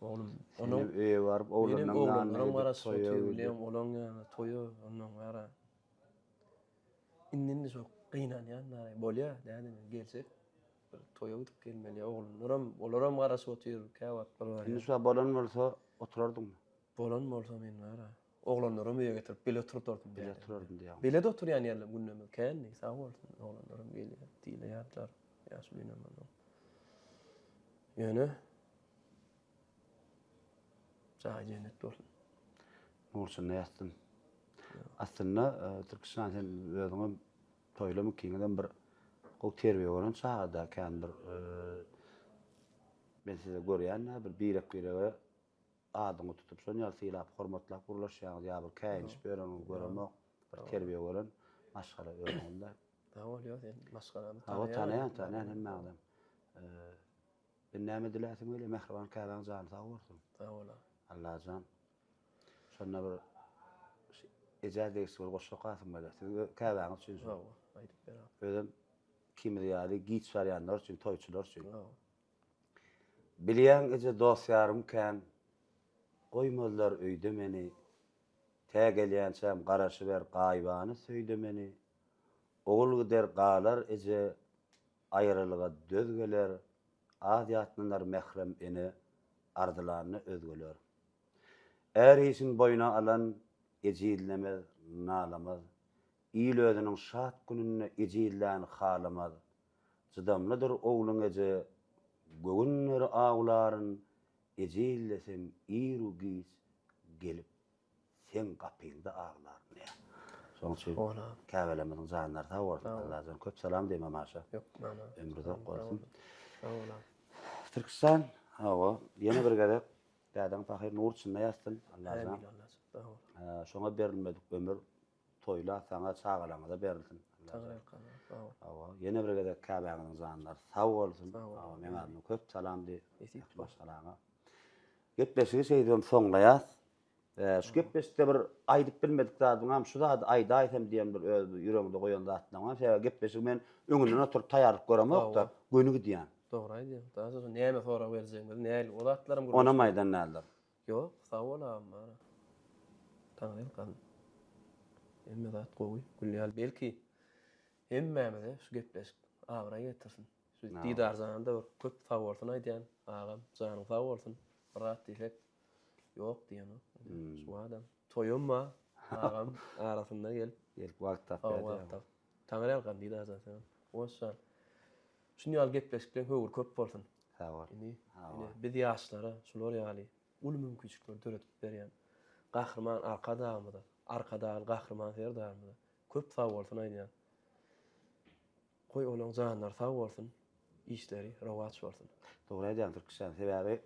Oglum, onuň öýe baryp oglanlaryň ýanyna gidip toýa gidip. Olaň ýanyna toýa, ondan gara. Indi-indi şo gynanýan bary. Bolýa, däde men geljek. Bir toýa gidip gelmeli. Oglanlaram, olaram garaşyp otyr käwagt bir barýar. Indi şo bolan bolsa oturardyňmy? Bolan bolsa men bar-a. Oglanlaram öýe getirip bile oturtardym. Bile oturardym diýýäň. Bile-de oturýan ýerler günlerimiz kändi. Sag bolsun, oglanlaram gelýär, diýleýärdiler. Ýaşulynam onnoň. Ýöne jaýy jennet bolsun. Nurçunda ýatsyn. Aslynda Türküstan sen özüňem toýlam ikiňizem bir gowy terbiýe gören çagada kän bir men size görýän-dä bir birek-birege adyňy tutup şon ýaly sylap hormatlap gürleşýäňiz ýa bir käýinişip ýöreniňizi göremok. Bir terbiýe gören maşgala özüňiz-de. Sag bol ýok sen maşgalamy tanaýaň. Hawa tanaýan tanaýan hemmäňizem. Men näme diläsim gelýär mähriban käbäň jany sag bolsun. Sag bol. Allajan. Şonda bir ejä degişli bir goşgy okasym gelýär. Siziň käbäňiz üçin şu. Hawa, aýdyp ber. Özem ikimiz ýaly giç barýanlar üçin, toýçular üçin. Hawa. Bilýäň eje dost-ýarym kän, Goýmazlar öýde meni. Tä gelýänçäm garaşyber gaýybana söý-de meni. Ogul gider galar eje, Aýralyga döz geler, Az ýatlanar mährem ene, Arzylanda özgeler. Är işin boýna alan, Ejizlemez, nalamaz. Il özüniň şat gününde Ejizläni halamaz. Çydamlydyr ogluň eje, Göwünleri awlaryn, Ejizlesem ir-u-giç gelip Seň gapyňda aglaryn diýýär. Şonuň üçin käbelerimiziň janlary sag bolsun. Allajan köp salam diý mamaşa. Ömri uzak bolsun. Sag bol. Türküstan, hawa, ýene bir gezek dädeň pahyr nur içinde ýatsyn. Allajan. Şoňa berilmedik ömür toýla saňa çagalaryňyza berilsin. Hawa, ýene bir gezek käbäňiziň janlary sag bolsun. Hawa, meň adymdan köp salam diý maşgalaňa. Gepleşigi şeýdibem soňlaýas. Şu gepleşikde bir aýdyp bilmedik zadyňam, şu zady aýdaýsam diýen bir öz ýüregiňde goýan zatlaň bar. Sebäbi gepleşigi men öňünden oturyp taýýarlyk göremok-da, göni gidýän. Dogry aýdýaň. Daşy şu näme sorag berjegimizi, nähili o zatlaram gürleşip. Onam aýdan däldir. Ýok, sag bol agam bara. Taňryýalkasyn. Hemme zat gowy, gül ýaly. Belki hemmämize şu gepleşik abraý getirsin. Şu Didarjana-da bir köp sag bolsun aýdýan. Agam, janyň sag bolsun. Bir zat diýsek, ýok diýenok. Şu adam. Toýum bar, agam arasynda gelip. Gelip wagt tapýar. Hawa, wagt tapyp. Taňryýalkasyn Didarjan senem. Hoş jan. Şuny ýaly gepleşikleň höwri köp bolsun. Sag bol. Indi ine biz ýaşlara şular ýaly uly mümkinçilikleri döredip berýän Gahryman Arkadagymyza, Arkadagly Gahryman Serdarymyza köp sag bolsun aýdýan. Goý olaň janlary sag bolsun, işleri rowaç bolsun. Dogry aýdýaň Türkişjan, sebäbi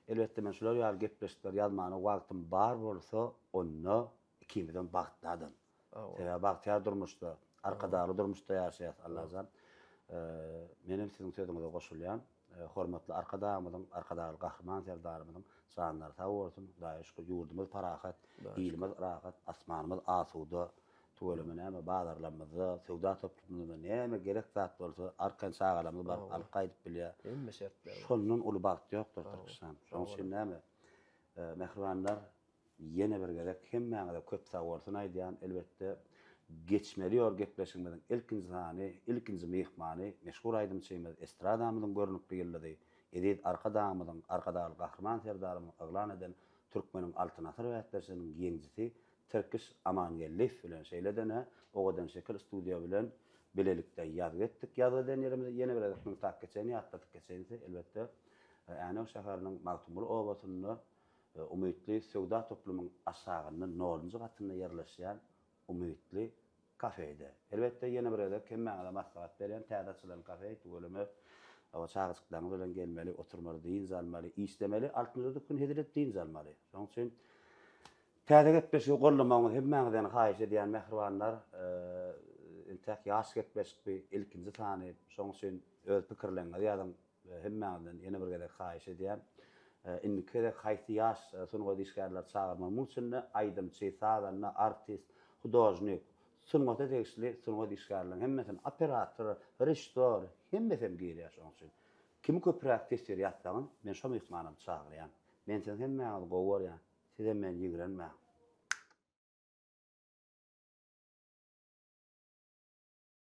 elbetde men şular ýaly gepleşikleri ýazmana wagtym bar bolsa onda ikimizem bagtly adam. Sebäbi bagtyýar durmuşda, arkadagly durmuşda ýaşaýas Allajan. Menem siziň sözüňize goşulýan. Hormatly Arkadagymyzyň, Arkadagly Gahryman Serdarymyzyň janlary sag bolsun. Hudaýa şükür ýurdumyz parahat, ilimiz rahat, asmanymyz asuda. Tüweleme näme bazarlarymyzda, söwda toplumymyzda näme gerek zat bolsa arkaýyn çagalarymyz baryp alyp gaýdyp bilýär. Hemme şertler bar. Şondan uly bagt ýokdur Türküstan. Şonuň üçin näme mähribanlar ýene bir gezek hemmäňize köp sagbolsun aýdýan. Elbetde Geçmeli ýol gepleşigimiziň ilkinji sany, ilkinji myhmany meşhur aýdymçymyz, estradamyzyň görnükli ýyldyzy, eziz Arkadagymyzyň, Arkadagly Gahryman Serdarymyzyň yglan eden Türkmeniň Altyn asyr bäsleşiginiň ýeňjisi Tirkiş Amangeldiýew bilen, şeýle-de Owadan şekil studiýa bilen bilelikde ýazgy etdik. Ýazgy eden ýerimizi ýene bir gezek nygtap geçeýin, ýatladyp geçeýin size, elbetde, Änew şäheriniň Magtymguly obasynda Umytly söwda toplumyň aşagynda nolunjy gatynda ýerleşýän Umytly kafede. Elbetde, ýene bir gezek hemmäňize maslahat berýän, täze açylan kafe, tüweleme, çagajyklaryňyz bilen gelmeli, oturmaly, dynç almaly, işlemeli, 64 gün hezil edip dynç almaly. Şonuň üçin Täze gepleşigi goldamagyňyzy hemmäňizden haýyş edýän mähribanlar. Entäk ýaş gepleşik bu ilkinji sany. Şoň üçin öz pikirleriňizi ýazyň. Hemmäňizden ýene bir gezek haýyş edýän. Indiki gezek haýsy ýaş sungat işgärleri çagyrmaly? Muň içinde aýdymçy, sazanda, artist, hudožnik, sungata degişli sungat işgärleriniň hemmesini, operator, režissýor hemmesem girýär şoň üçin. Kimi köpräk teswir ýazsaňyz men şo myhmanam çagyrýan. Men siziň hemmäňizi gowy görýän. Sizem meni ýigrenmäň.